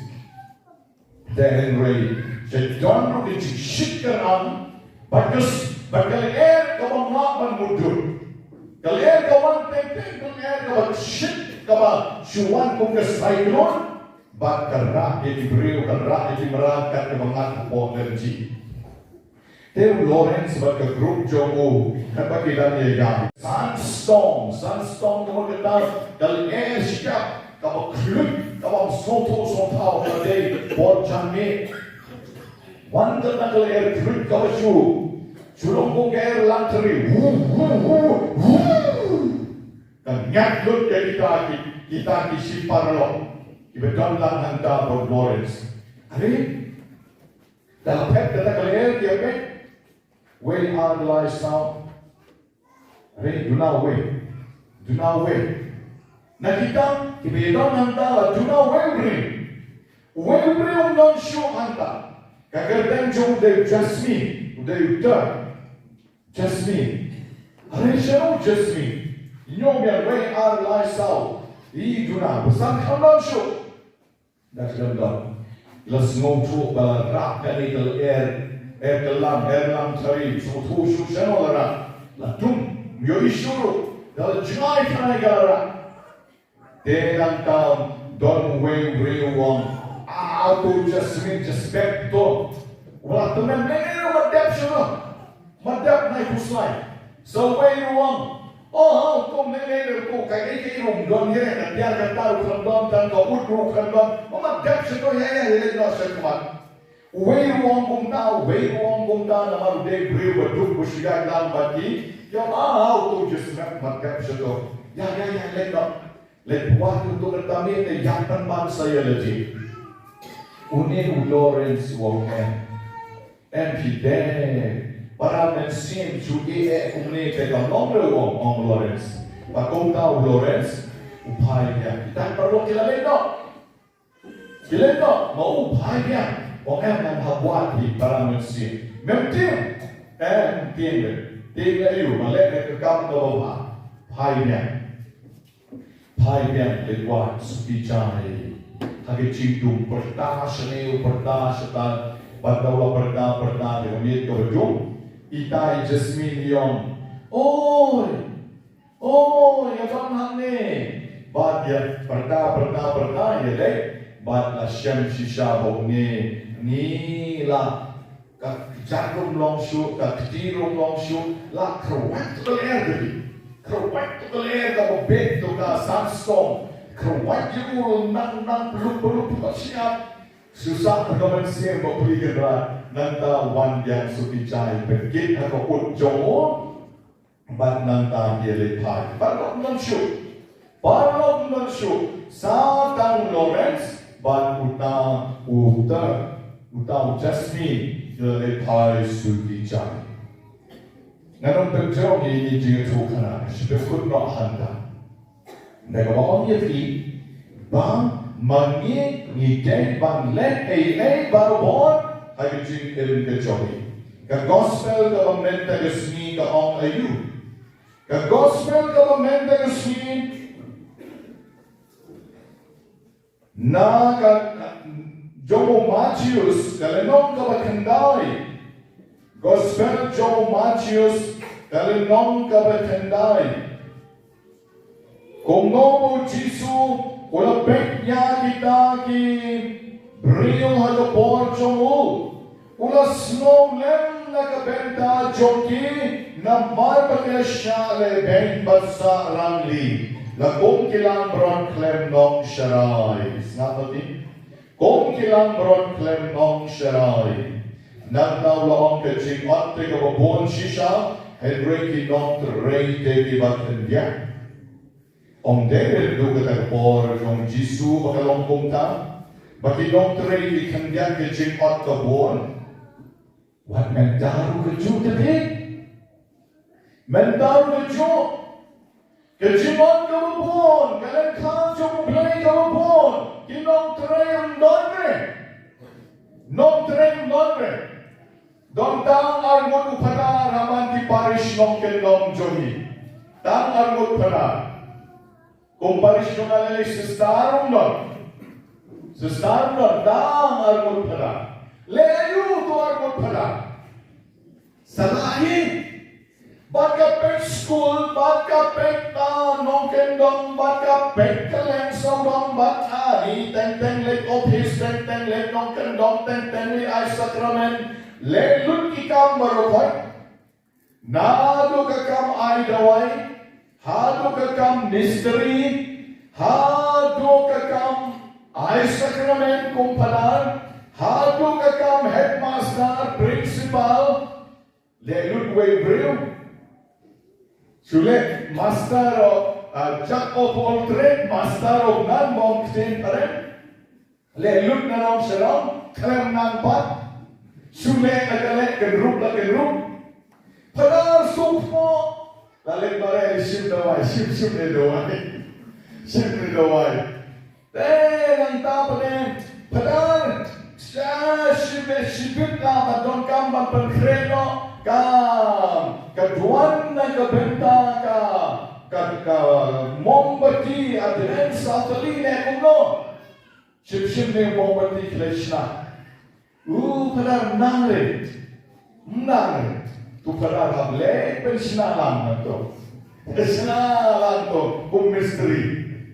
Te hynrei sha don ruh ki jingshit kyrpang bad ka, bad ka lyer kaba ym lah ban mutdur. Ka lyer ka wan teng teng, ka lyer kaba shit kaba shu wan kum ka cyclone. Bad ka rah ïa ki briew, ka rah ïa ki mrad, kat kaba ngat hapoh lynti. Te u Lawrence bad ka group jong u, katba ki dang ïa ïam. Sandstorm, sandstorm ka mut kata, ka lyer shyiap, kaba khluit, kaba sngewthuh sngewthaw, ka dei por janmiet. Wan kata ka lyer khluit kaba shu, shu long kum ka erlang thari. Wu, wu, wu, wu. Ka ngiat lut ïa kita ki, kita ki shipar lok. Kiba don lang hangta bad Lawrence. Are, da la phet kata ka lyer, ki ïa peit. Wei ar lai saw. Are, duna wei. Duna wei. Na kita kiba ïadon hangta la duna wei u briew. Wei u briew um don shuh hangta. Ka kyrteng jong u dei u Jasmine, u dei u Turk. Jasmine. Are, shano u Jasmine? Ïoh biang, wei ar lai saw. I duna, ba san khlem don shuh. Da khlem don. La sngewthuh ba la rah kane ka lyer, erlang, erlang thari, sngewthuh shuh shano la rah. La dum, ïohi shuh ruh. Da la jngai tang ïa ka la rah. Te nangta don uwei u briew u ong, ah, to Jasmine, just beh to. Wat tymmen, ne, ne, ne, wat dep shuh noh. Wat dep, nai khuslai. Sa uwei u ong, oh, to, ne, ne, ne, to, kaei kaei ruh ym don hi, ka tiar ka tar ruh khlem don, tang ka ut ruh khlem don. Wat dep shuh noh, ïa, ïa, ïa leit noh sha khmat. Uwei u ong kumta, uwei u ong kumta, namar u dei briew ba duk ba shu ïaid lang bad ki. Ïa, ah, to Jasmine, wat dep shuh noh. Ïa, ïa, ïa, leit noh. Leit pyrshah uto ka tamier, te ïa pynban sa ïa lade. Une u Lawrence u ong, em, em phi dei. Para mynsiem shu ïeh kumne te kam long re, u ong, ong Lawrence. Bad kumta u Lawrence u phai biang. Kita ki paralok ki la leit noh. Ki leit noh, ma u phai biang. U ong, em, ngan hap wad ïa ki para mynsiem. Mem tieng. Em tieng re. Tieng re aïu, ma leh re ka kam kaba bha. Phai biang. Phai biang, leit wad suki jai. Ha ka jingdum, pyrta shane u pyrta shata. Bad da u la pyrta, pyrta, te ka miet kaba dum. Itai Jasmine i ong, oi, oi, ïa don hangne. Bad ïa pyrta, pyrta, pyrta, ïa leit. Bad la shem shisha ba une, ni la Ka kjat ruh ym long shuh, ka kti ruh ym long shuh, la kyrwat tu ka lyer ka dei. Kyrwat tu ka lyer kaba beit tu ka sandstorm. Kyrwat ïa u nang nang pyllup pyllup ka shyiap. Shu sah ka mynsiem ba pli kynrad, nangta wan biang suki jai pynkit ha ka ut jong u. Bad nangta ki leit phai. Paralok ym don shuh. Paralok ym don shuh. Sa tang u Lawrence bad uta u Turk, uta u Jasmine, ki leit phai suki jai. Ngan ym pynjrong ïa ine i jingïathuhkhana, shu pynkut noh hangta. Nda kaba ong ïa phi ba ma ngi ngi dei ban leh ei ei barabor ha ka jingim ka jong ngi. Ka gospel kaba mynta ka sngi ka ong aïu? Ka gospel kaba mynta ka sngi na ka jong u Mathaios ka lynnong kaba khyndai. Gospel jong u Mathaios ka lynnong kaba khyndai. Kumno ba u Jisu u la peit ïa kita ki briew ha ka por jong u. U la sngew lem na ka bynta jong ki namar ba ki la shah lehbeiñ bad sah rangli. La kum ki langbrot khlem nongsharai. Sngap bha ki. Kum ki langbrot khlem nongsharai. Nangta u la ong ka jingot te kaba bun shisha, hynrei ki nongtrei te kiba khyndiat. Ym dei re naduh kata ka por jong u Jisu ba ka long kumta, ba ki nongtrei ki khyndiat ka jingot ka bun. Wat mynta ruh kajuh te phi. Mynta ruh kajuh. Ka jingot kaba bun, ka lyngkha jong U Blei kaba bun. Ki nongtrei ym don re. Nongtrei ym don re. Don tang arngut u phadar ha man ki parish nongkyndong jong ngi. Tang arngut phadar. Kum parish jong nga lei sister ym don. Sister ym don, tang arngut phadar. Lei aïu uto arngut phadar? Sa lah hi. Bad ka peit skul, bad ka peit, ah, nongkyndong, bad ka peit kylleng sawdong, bad, ah, Teng teng leit ophis, teng teng leit nongkyndong, teng teng leit ai sakramen. Leh lut ki kam baroh khoit. Naduh ka kam ai dawai, haduh ka kam mistri, haduh ka kam ai sakramen kum phadar, haduh ka kam headmaster, principal, leh lut wei briew. Shu leh master of, uh, jack of all trade, master of none, ba ong ktien phareng. Leh lut na nong sha nong, khlem nang pat. Shu leh la ka leh, kynrup la kynrup. Phadar suk mo. La leh bare shim dawai, shim shim ne dawai. Shim ne dawai. Te nangta pade, phadar, sha shibit shibit la ba donkam ban pynkhreh noh ka, ka duwan na ka bynta ka, ka, ka mombati, Advent, saw tylli ne kumno. Shim shim ne mombati khlei shna. U phadar nang re. Nang re. Tu phadar hap leh pynshna lang na to. Pynshna lang to. Kum mistri.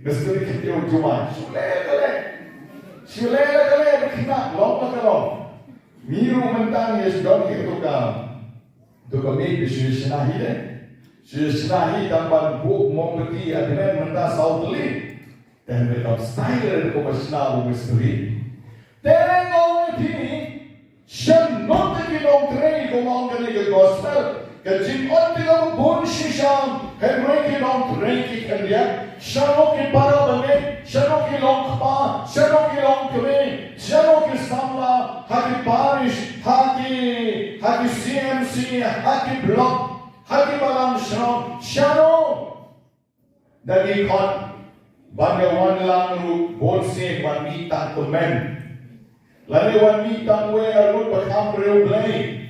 Mistri kiti u jumai. Shu leh ka leh. Shu leh ka leh, ba khynnah long ka long. Ngi ruh mynta ngi shu don ki tu ka. Tu ka mih shu shna hi de. Shu shna hi tang ban buh mombati Advent mynta saw tylli. Te hynrei kam style ko ba shna u mistri. Te nga ong ïa phi, shano te ki nongtrei, kumba ong kane ka gospel, ka jingot te kaba bun shisha, hynrei ki nongtrei ki khyndiat. Shano ki para bangeit, shano ki longkpa, shano ki longkmie, shano ki samla ha ki parish, ha ki, ha ki C M C, ha ki block, ha ki balang shnong, shano? Da ngi khot ban ïa wan lang ruh bun sien, wan mih tang tymmen, lane wan mih tang wei arngut ba kham riewblei.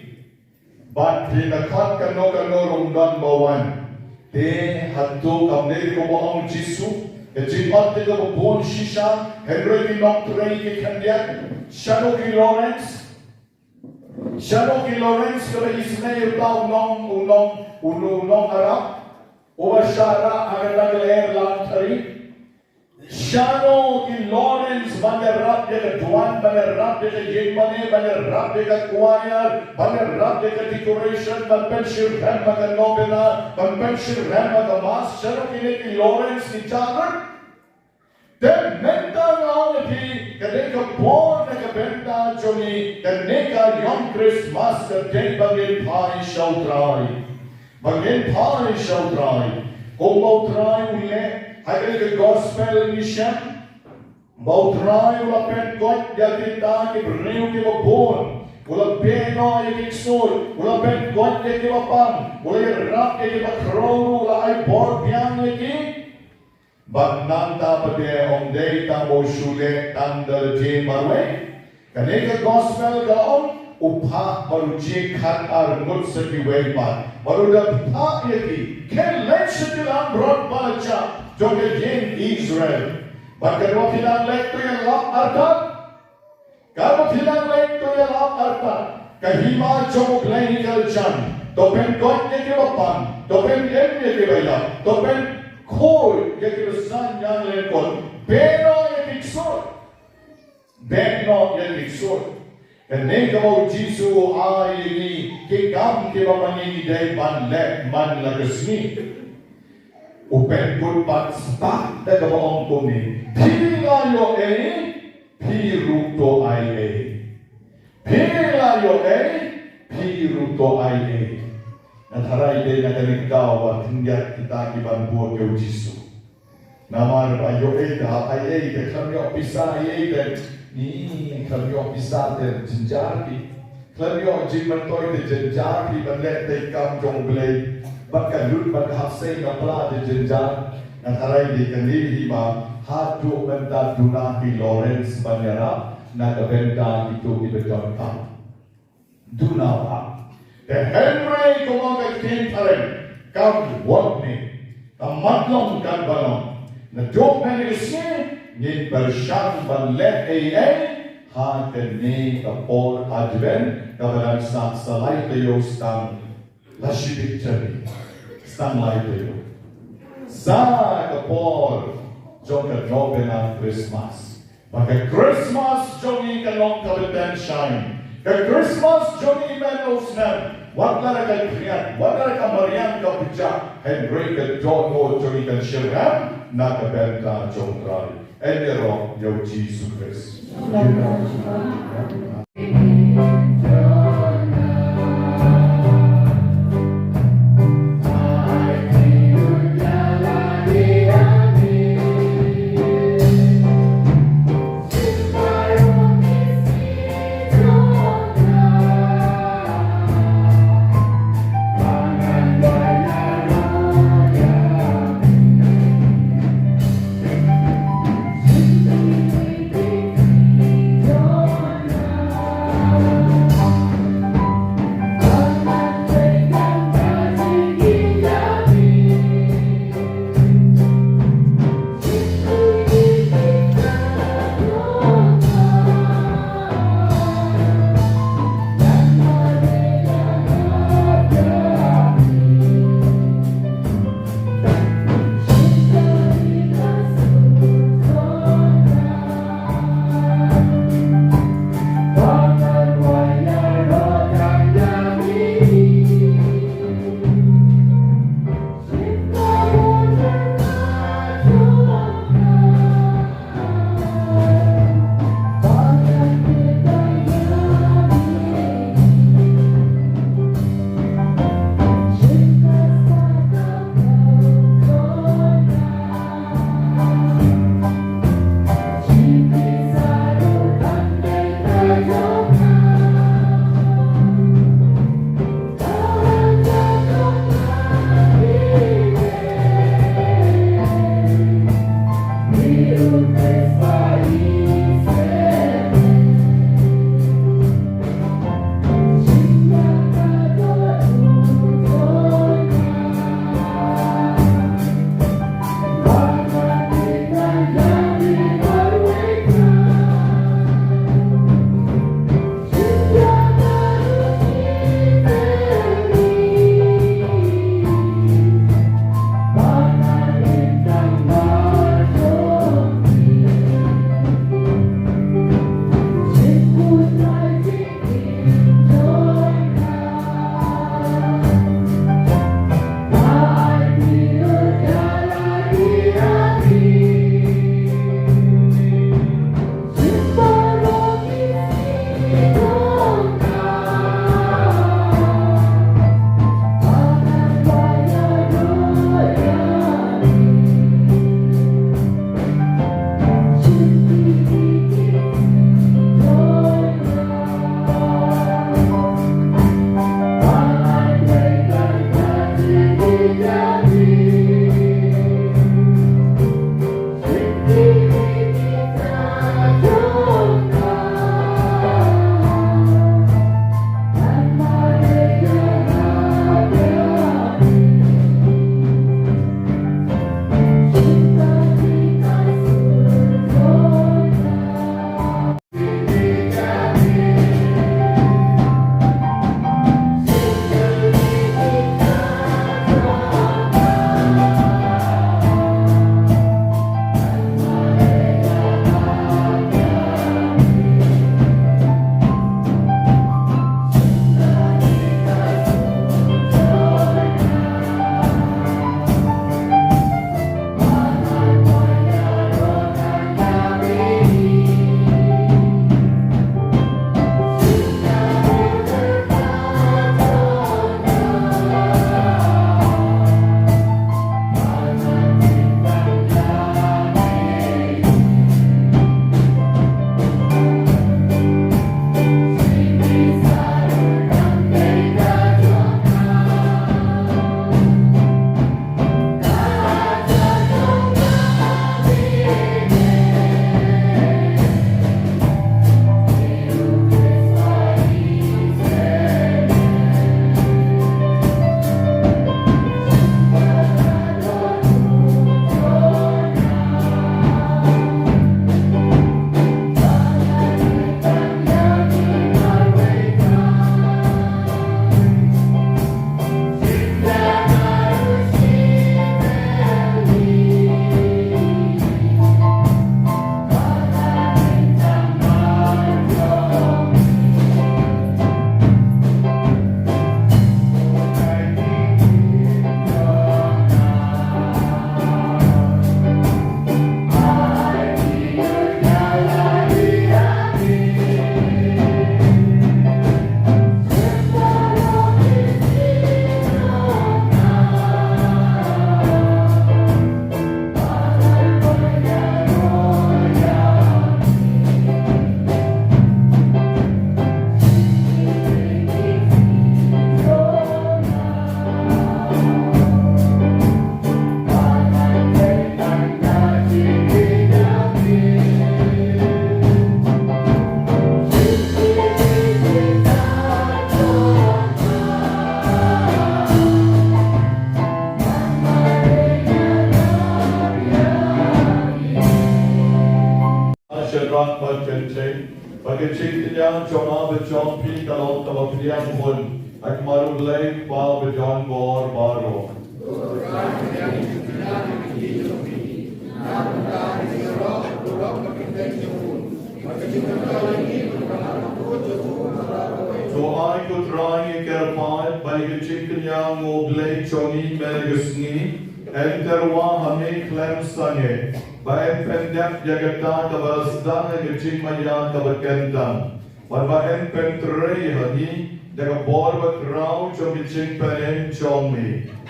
Bad phi da khot kano kano ruh ym don ba wan. Te hato kam dei kumba ong Jisu, ka jingot te kaba bun shisha, hynrei ki nongtrei ki khyndiat? Shano ki Lawrence? Shano ki Lawrence kaba isynei ïa uta u nong, u nong, u nong, u nong Arab uba shah rah ha kata ka lyer Langthari? Shano ki Lawrence ban ïarap ïa ka duwan, ban ïarap ïa ka ïingmane, ban ïarap ïa ka choir, ban ïarap ïa ka decoration, ban pynshitrhem ha ka novena, ban pynshitrhem ha ka mass? Shano kine ki Lawrence ki jahlut? Te mynta nga ong ïa phi, ka dei ka por na ka bynta jong ngi, kane ka ïong Christmas ka dei ba ngin phai sha U Trai. Ba ngin phai sha U Trai. Kumba U Trai u leh ha kane ka gospel ngi shem, ba U Trai u la pynkoit ïa kita ki briew kiba bun. U la beh noh ïa ki ksuid, u la pynkoit ïa kiba pang, u la ïarap ïa kiba khraw, u la ai bor biang ïa ki. Bad nangta pat ym dei tang ba u shu leh tang da lade marwei. Kane ka gospel ka ong, u phah bad u jied khatar ngut sa kiwei pat, bad u da phah ïa ki, khie leit sha ki langbrot ba la jop jong ka ïing Israel. Bad katba phi nang leit, to ïalap artat. Katba phi nang leit, to ïalap artat. Ka hima jong U Blei hi ka la jan. To pynkoit ïa kiba pang, to pynim ïa kiba ïap, to pynkhuid ïa kiba saiñ ïa ka lyngkot. Beh noh ïa ki ksuid. Beh noh ïa ki ksuid. Kane kaba U Jisu u ai ïa ngi, ki kam kiba ma ngi ngi dei ban leh man la ka sngi. U pynkut pat spah da kaba ong kumne: Phi la ïoh ei, phi ruh to ai ei. Phi la ïoh ei, phi ruh to ai ei. Nga tharai dei na kane ka daw ba khyndiat kita ki ban bud ïa U Jisu. Namar ba ïoh ei te hap ai ei, te khlem ïoh pisa ai ei te, ni khlem ïoh pisa te jynjar phi. Khlem ïoh jingmyntoi te jynjar phi ban leh te kam jong U Blei. Bad ka lut bad ka hap sei na pla te jynjar. Nga tharai dei kane hi ba haduh mynta duna ki Lawrence ban ïarap na ka bynta kito kiba donkam. Duna ba. Te hynrei kumba ka ktien phareng, kam wad ne, ka mat long katba long. Naduh mynne ka sngi ngin pyrshang ban leh ei ei ha kane ka por Advent kaba dang sah sa lai taïew stang. La shibit jani, stang lai taïew. Sa ka por jong ka novena Christmas. Ba ka Christmas jong ngi kan long kaba tang shai. Ka Christmas jong ngi mynta u snem, wat la ka khriat, wat la ka mariang ka pjah, hynrei ka dohnud jong ngi kan shyrkhei na ka bynta jong U Trai. Ïaroh ïa U Jisu Khrist. Ka jingkñia jong nga bad jong phi ka long kaba pdiang hun. Bad namar U Blei U Kpa badonbor baroh. To ai ko Trai ïa ka kyrpad ba ïa ka jingkñia U Blei jong ngi mynne ka sngi yn tyrwa ha me khlem sangeh, ba yn pyndep ïa kata kaba la sdang ha ka jingmaïa kaba kyntang, bad ba yn pyntrei ha ngi da ka bor bakhraw jong ka jingpynim jong me.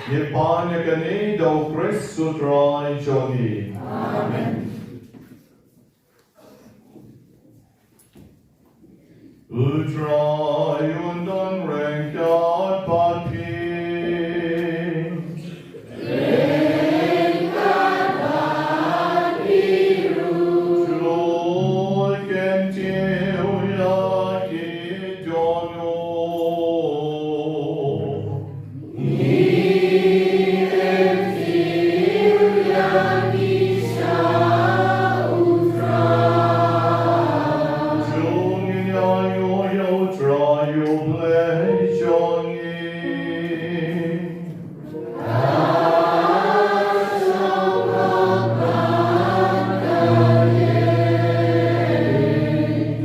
Ngi pan ïa kane da U Khrist U Trai jong ngi. Amen. U Trai un don ryngkat bad phi. To kyntiew ïa ki dohnud.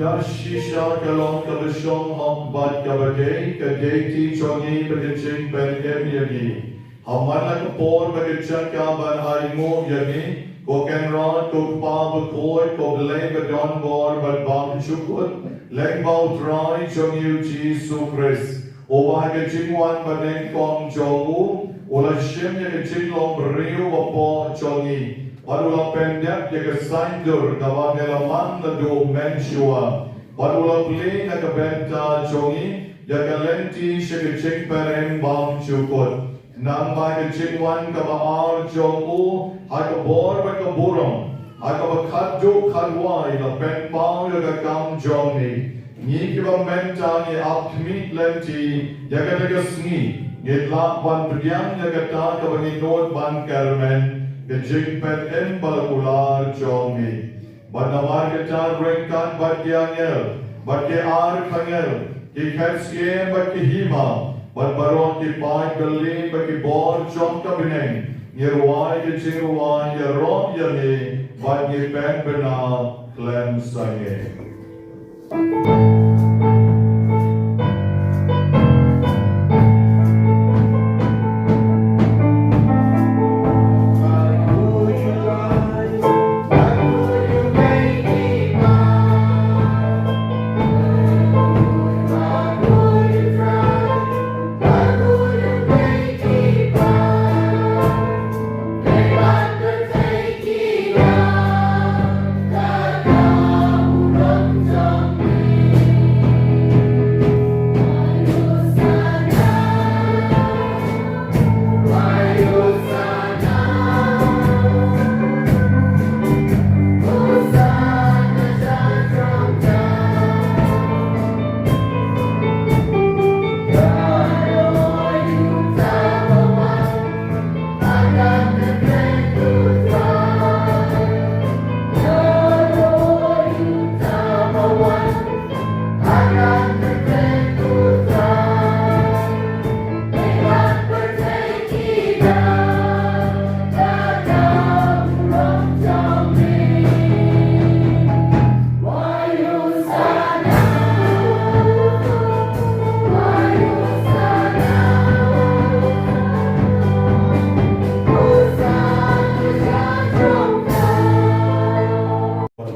Da shisha ka long kaba shong hok bad kaba dei, ka dei ti jong ngi bad ka jingpynim ïa ngi. Ha man la ka por bad ka jaka ban ai nguh ïa ngi, ko Kynrad, ko Kpa bakhuid, ko Blei badonbor bad bymjukut, lyngba U Trai jong ngi U Jisu Khrist. Uba ha ka jingwan banyngkong jong u, u la shim ïa ka jinglong briew hapoh jong ngi, bad u la pyndep ïa ka saiñdur kaba me la mang naduh mynshuwa, bad u la plie na ka bynta jong ngi ïa ka lynti sha ka jingpynim bymjukut. Nangba ha ka jingwan kaba ar jong u, ha ka bor bad ka burom, ha kaba khatduh khatwai la pynpaw ïa ka kam jong ngi. Ngi kiba mynta ngi ap khmih lynti ïa kata ka sngi, ngi lah ban pdiang ïa kata kaba ngi nud ban kyrmen, ka jingpynim ba la kular jong ngi. Bad namar kata ryngkat bad ki angel, bad ki archangel, ki khet syiem bad ki hima, bad baroh ki paid byllien bad ki bor jong ka bneng, ngi rwai ka jingrwai ïaroh ïa me, bad ngi pynbna khlem sangeh.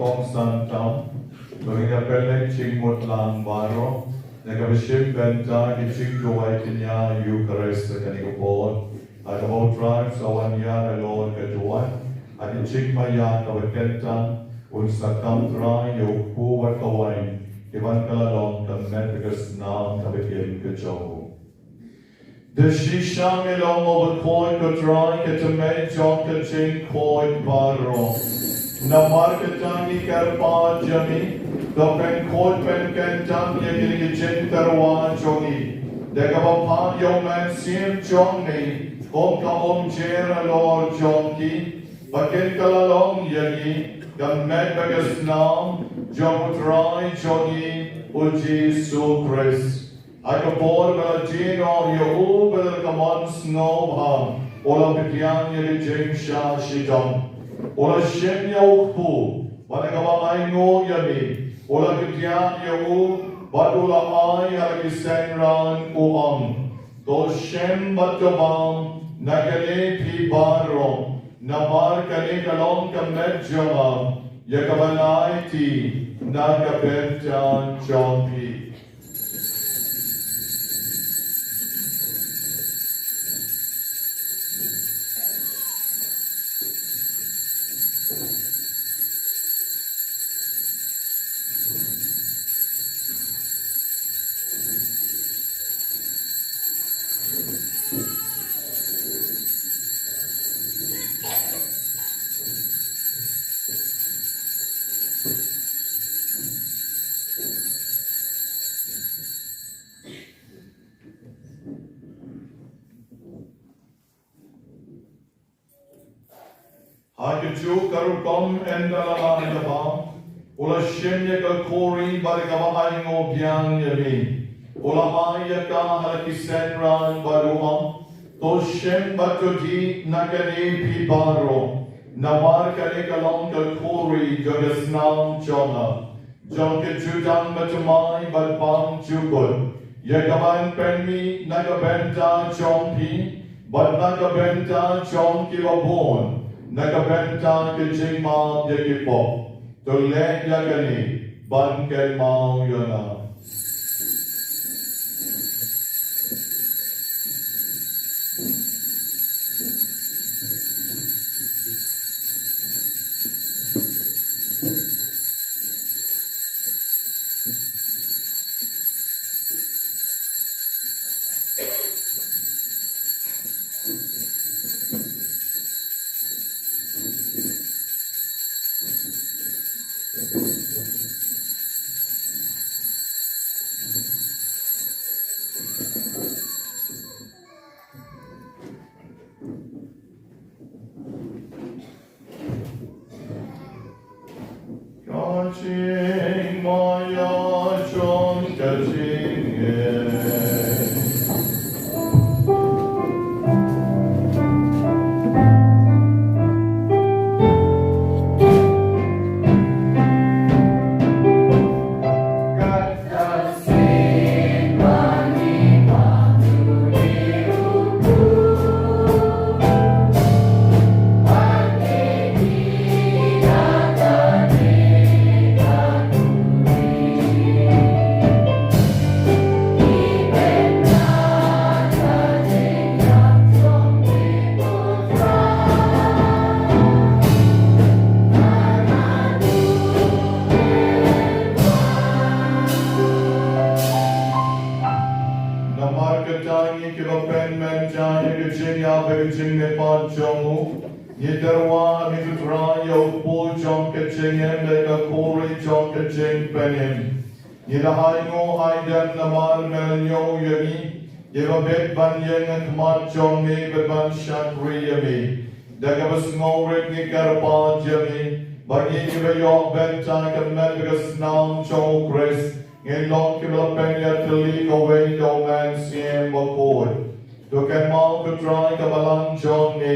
Kongsan tam, ba ngin ïa pynleit jingmut lang baroh na kaba shim bynta ki jingduwai kñia Eukharist ha kane ka por. Ha kaba U Trai un sa wan ïa halor ka duwan, ha ka jingmaïa kaba kyntang, un sa kam Trai ïa u kpu bad ka wain, kiban ka la long ka met bad ka snam kaba im ka jong u. Da shisha me long uba khuid ko Trai, ka tymmen jong ka jingkhuid baroh. Namar kata ngi kyrpad ïa me, to pynkhuid pynkyntang ïa kine ki jingtyrwa jong ngi da kaba phah ïa u Mynsiem jong me kum ka umjer halor jong ki, ba kin kylla long ïa ngi Ka met bad ka snam jong U Trai jong ngi U Jisu Khrist. Ha ka por ba la die noh ïa u, bad da ka mon sngewbha u la pdiang ïa ka jingshah shitom. U la shim ïa u kpu, bad da kaba ainguh ïa ngi u la kdiah ïa u, bad u la ai ha la ki synran, u ong: To shim bad to bam na kane phi baroh, namar kane ka long ka met jong nga, ïa kaba ngan aiti na ka bynta jong phi. Ha kajuh ka rukom, ynda la lah ka bam, u la shim ïa ka khuri bad da kaba ainguh biang ïa ngi, u la ai ïa ka ha la ki synran bad u ong: To shim bad to dih na kane phi baroh, namar kane ka long ka khuri jong ka snam jong nga, jong ka jutang bathymmai bad bymjukut, ïa kaban pynmih na ka bynta jong phi bad na ka bynta jong kiba bun, na ka bynta ka jingmap ïa ki pop. To leh ïa kane ban kynmaw ïa nga. Ka jingmaïa jong ka jingngeit. Namar kata ngi kiba pynmynta ïa ka jingïap bad ka jingmihpat jong u, ngi tyrwa ha me ko Trai ïa u kpu jong ka jingim bad ka khuri jong ka jingpynim. Ngi la ainguh aidem namar me la ñiew ïa ngi, ïa ba bit ban ïeng ha khmat jong me bad ban shakri ïa me. Da kaba sngewrit ngi kyrpad ïa me, ba ngi kiba ïoh bynta ka met bad ka snam jong u Khrist, ngin long kiba la pynïatylli kawei da u Mynsiem Bakhuid. To kynmaw ko Trai ka balang jong me,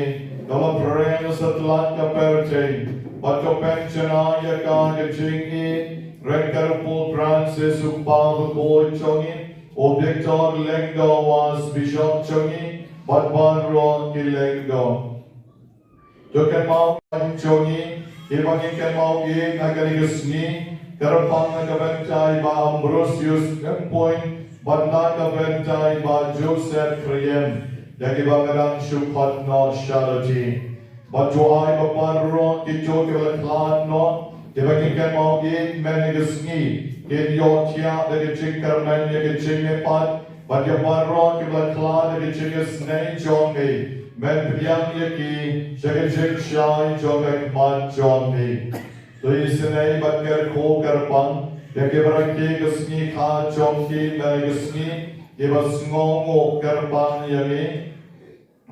kaba pyrshah satlak ka pyrthei, bad to pynjanai ïa ka ha ka jingïeit, ryngkat u Pope Francis u Kpa Bakhuid jong ngi, u Victor Lyngdoh u Archbishop jong ngi, bad baroh ki Lyngdoh. To kynmaw jong ngi, kiba ngi kynmaw ïeit ha kane ka sngi, kyrpang na ka bynta i Bah Ambrosius Kynpuiñ, bad na ka bynta i Bah Joseph Khriem, ïa kiba nga dang shu khot noh sha lade. Bad to ai ba baroh kito kiba la khlad noh, kiba ngi kynmaw ïeit mynne ka sngi, kin ïoh thiah da ka jingkyrmen ïa ka jingmihpat, bad ïa baroh kiba la khlad da ka jingïasnei jong me, men pdiang ïa ki sha ka jingshai jong ka khmat jong me. To isynei bad kyrkhu kyrpang ïa kiba rakhe ka sngi kha jong ki mynne ka sngi, kiba sngewnguh kyrpang ïa me.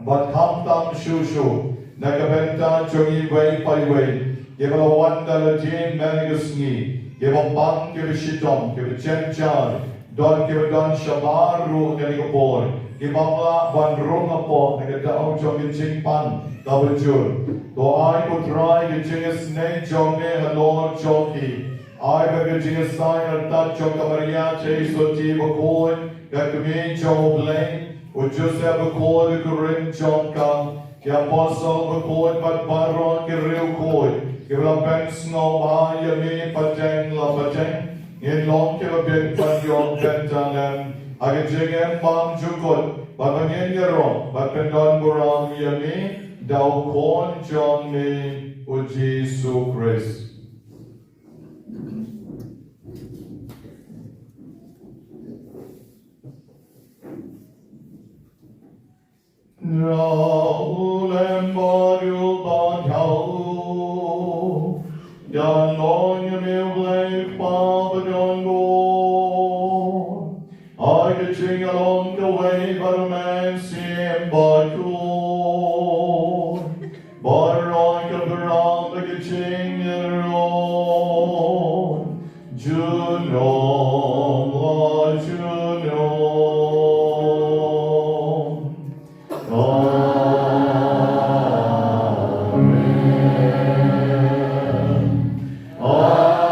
Bad khamtam shuh shuh, na ka bynta jong iwei pa iwei, Kiba la wan da lade mynta ka sngi, kiba pang, kiba shitom, kiba jynjar, don kiba don shabar ruh kane ka por, kiba ym lah ban rung hapoh na ka daw jong ka jingpang kaba jur. To ai ko Trai ka jingisynei jong me halor jong ki. Ai ba ka jingïasaid artat jong ka Maria Theisotti bakhuid, ka kmie jong U Blei, u Joseph bakhuid, u kurim jong ka, ki apostol bakhuid bad baroh ki riewkhuid kiba la pynsngewbha ïa me pateng la pateng, ngin long kiba bit ban ïoh bynta lem ha ka jingim bymjukut, bad ba ngin ïaroh bad pyndonburom ïa me da u Khun jong me u Jisu Khrist. Nra u lem ba riu ba thaw, dan long ïa me U Blei Kpa badonbor. Ai ka jingïalong kawei bad U Mynsiem Bakhuid, baroh ka burom bad ka jingïaroh junom la junom. Amen. Amen.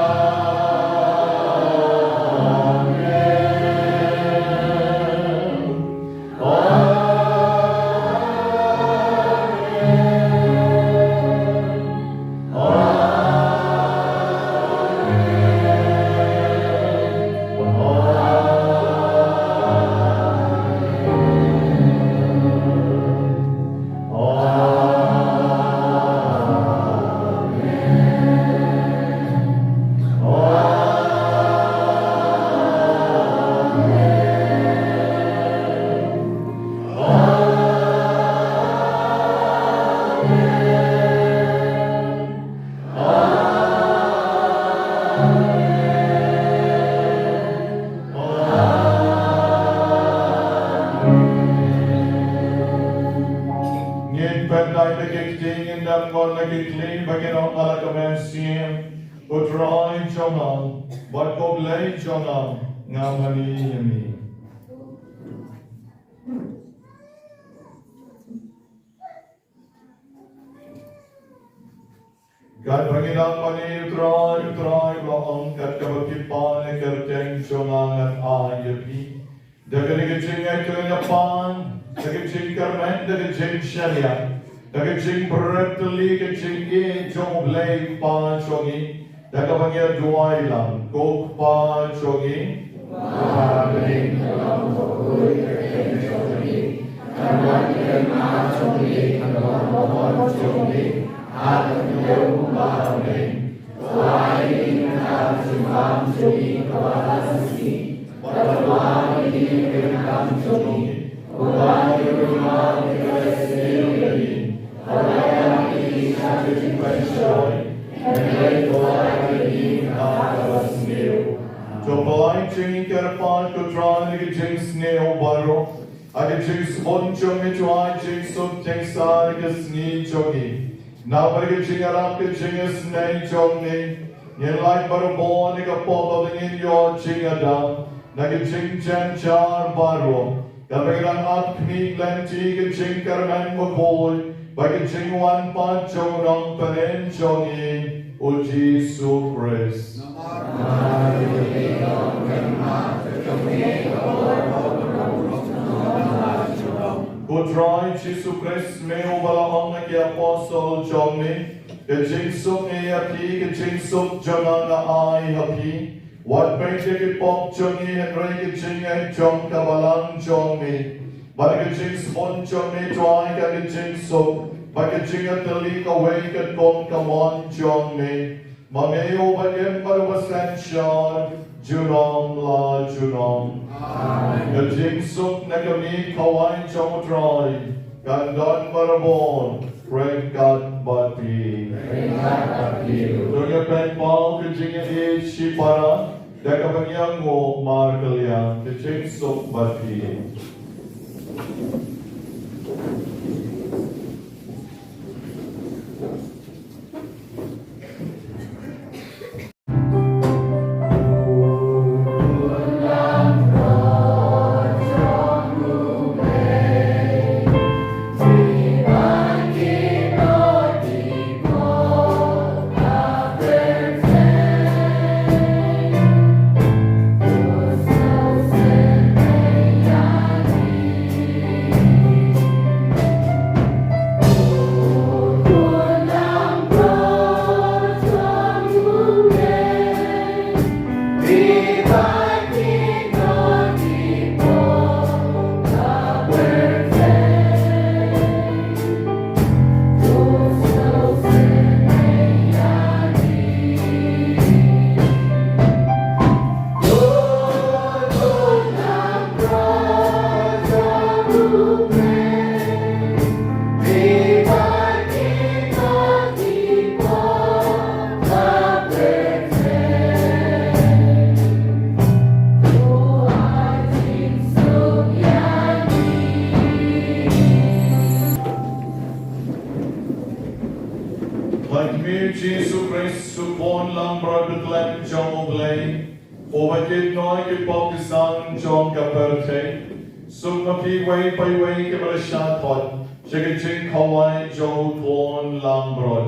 Ngin pynlait na ki kti, ngin dang wan na ki kti, ba ngin ong ha la ka mynsiem, ko Trai jong nga, bad ko Blei jong nga, nga mane ïa me. Katba ngi dang mane, U Trai, U Trai, u la ong, kat kaba phi pan ïa ka kyrteng jong nga ngan ai ïa phi. Da kane ka jingïakhun ïa pan, da ka jingkyrmen, da ka jingshaniah, da ka jingbret tylli ka jingïeit jong U Blei Kpa jong ngi, da kaba ngi ïa duwai lang, ko Kpa jong ngi. Ba ha bneng, ka long bakhuid ka kyrteng jong me, kan wan ka hima jong me, kan long ka mon jong me ha ka khyndew kumba ha bneng. To ai ïa ngi mynta ka jingbam jong ngi kaba ha ka sngi, bad to ai ïa ngi ïa ka jingkam jong ngi, kumba ngi ruh ngi ai ïa kiba ïasniew ïa ngi, bad lada ngi don ha ka jingpynshoi, hynrei to ai ïa ngi ha kaba sniew. To pynlait jingkyrpad, ko Trai, na ka jingsniew baroh. Ha ka jingsbun jong me to ai jingsuk jingsaid ha ka sngi jong ngi. Namar ka jingïarap ka jingisynei jong me, ngin lait barabor na ka pop ba ngin ïoh jingïada na ka jingjynjar baroh. Kaba ngi dang ap khmih lynti ka jingkyrmen bakhuid bad ka jingwan pat jong u Nongpynim jong ngi, u Jisu Khrist. Ko Trai Jisu Khrist, me uba la ong ha ki apostol jong me, ka jingsuk ngi ïa phi, ka jingsuk jong nga nga ai ha phi. Wat peit ïa ki pop jong ngi, hynrei ka jingngeit jong ka balang jong me. Bad ka jingsbun jong me to ai ka jingsuk bad ka jingïatylli kawei katkum ka mon jong me, ma me uba im bad uba synshar junom la junom. Amen. Ka jingsuk ne ka miet kawei jong U Trai kan don barabor ryngkat bad phi. Ryngkat bad phi. To ngin pynpaw ka jingïeit shipara da kaba ngi ïanguh markylliang. Ka jingsuk bad phi. Jisu Khrist, u Khun langbrot ba khlem jong U Blei, uba kit noh ïa ki pop ki san jong ka pyrthei. Suk ma phi iwei pa iwei kiba la shah khot sha ka jingkhawai jong u Khun langbrot.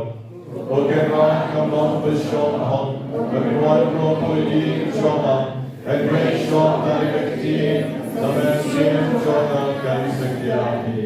Ko Kynrad, kam long ba shong hok, ba kyrpad ruh ïa ki jong nga. Hynrei shong tang ïa ka ktien, namar ka ktien jong nga kan satia ïa phi.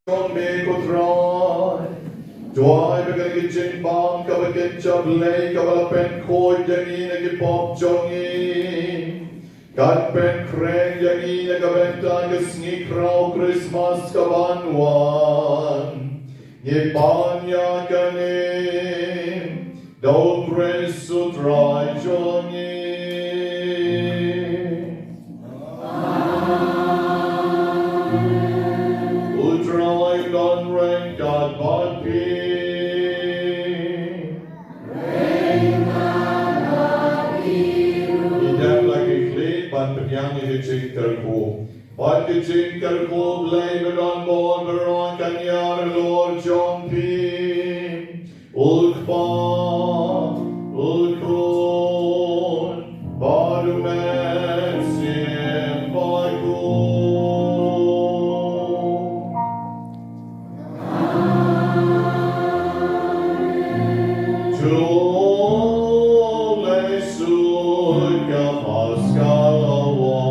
Jong me ko Trai. Duwai ba kane ka jingbam kaba kynja Blei kaba la pynkhuid ïa ngi na ki pop jong ngi, kan pynkhreh ïa ngi na ka bynta ka sngi khraw Christmas kaban wan. Ngi pan ïa kane da U Khrist U Trai jong ngi. U Trai un don ryngkat bad phi. Ngi dep la ki khlieh ban pynïaid ïa ka jingkyrkhu. Bad ka jingkyrkhu U Blei ba don bor baroh kan ïar halor jong phi. U Kpa, U Khun, bad U Mynsiem Bakhuid. Amen. Jong lei suk ka Paskha la wan.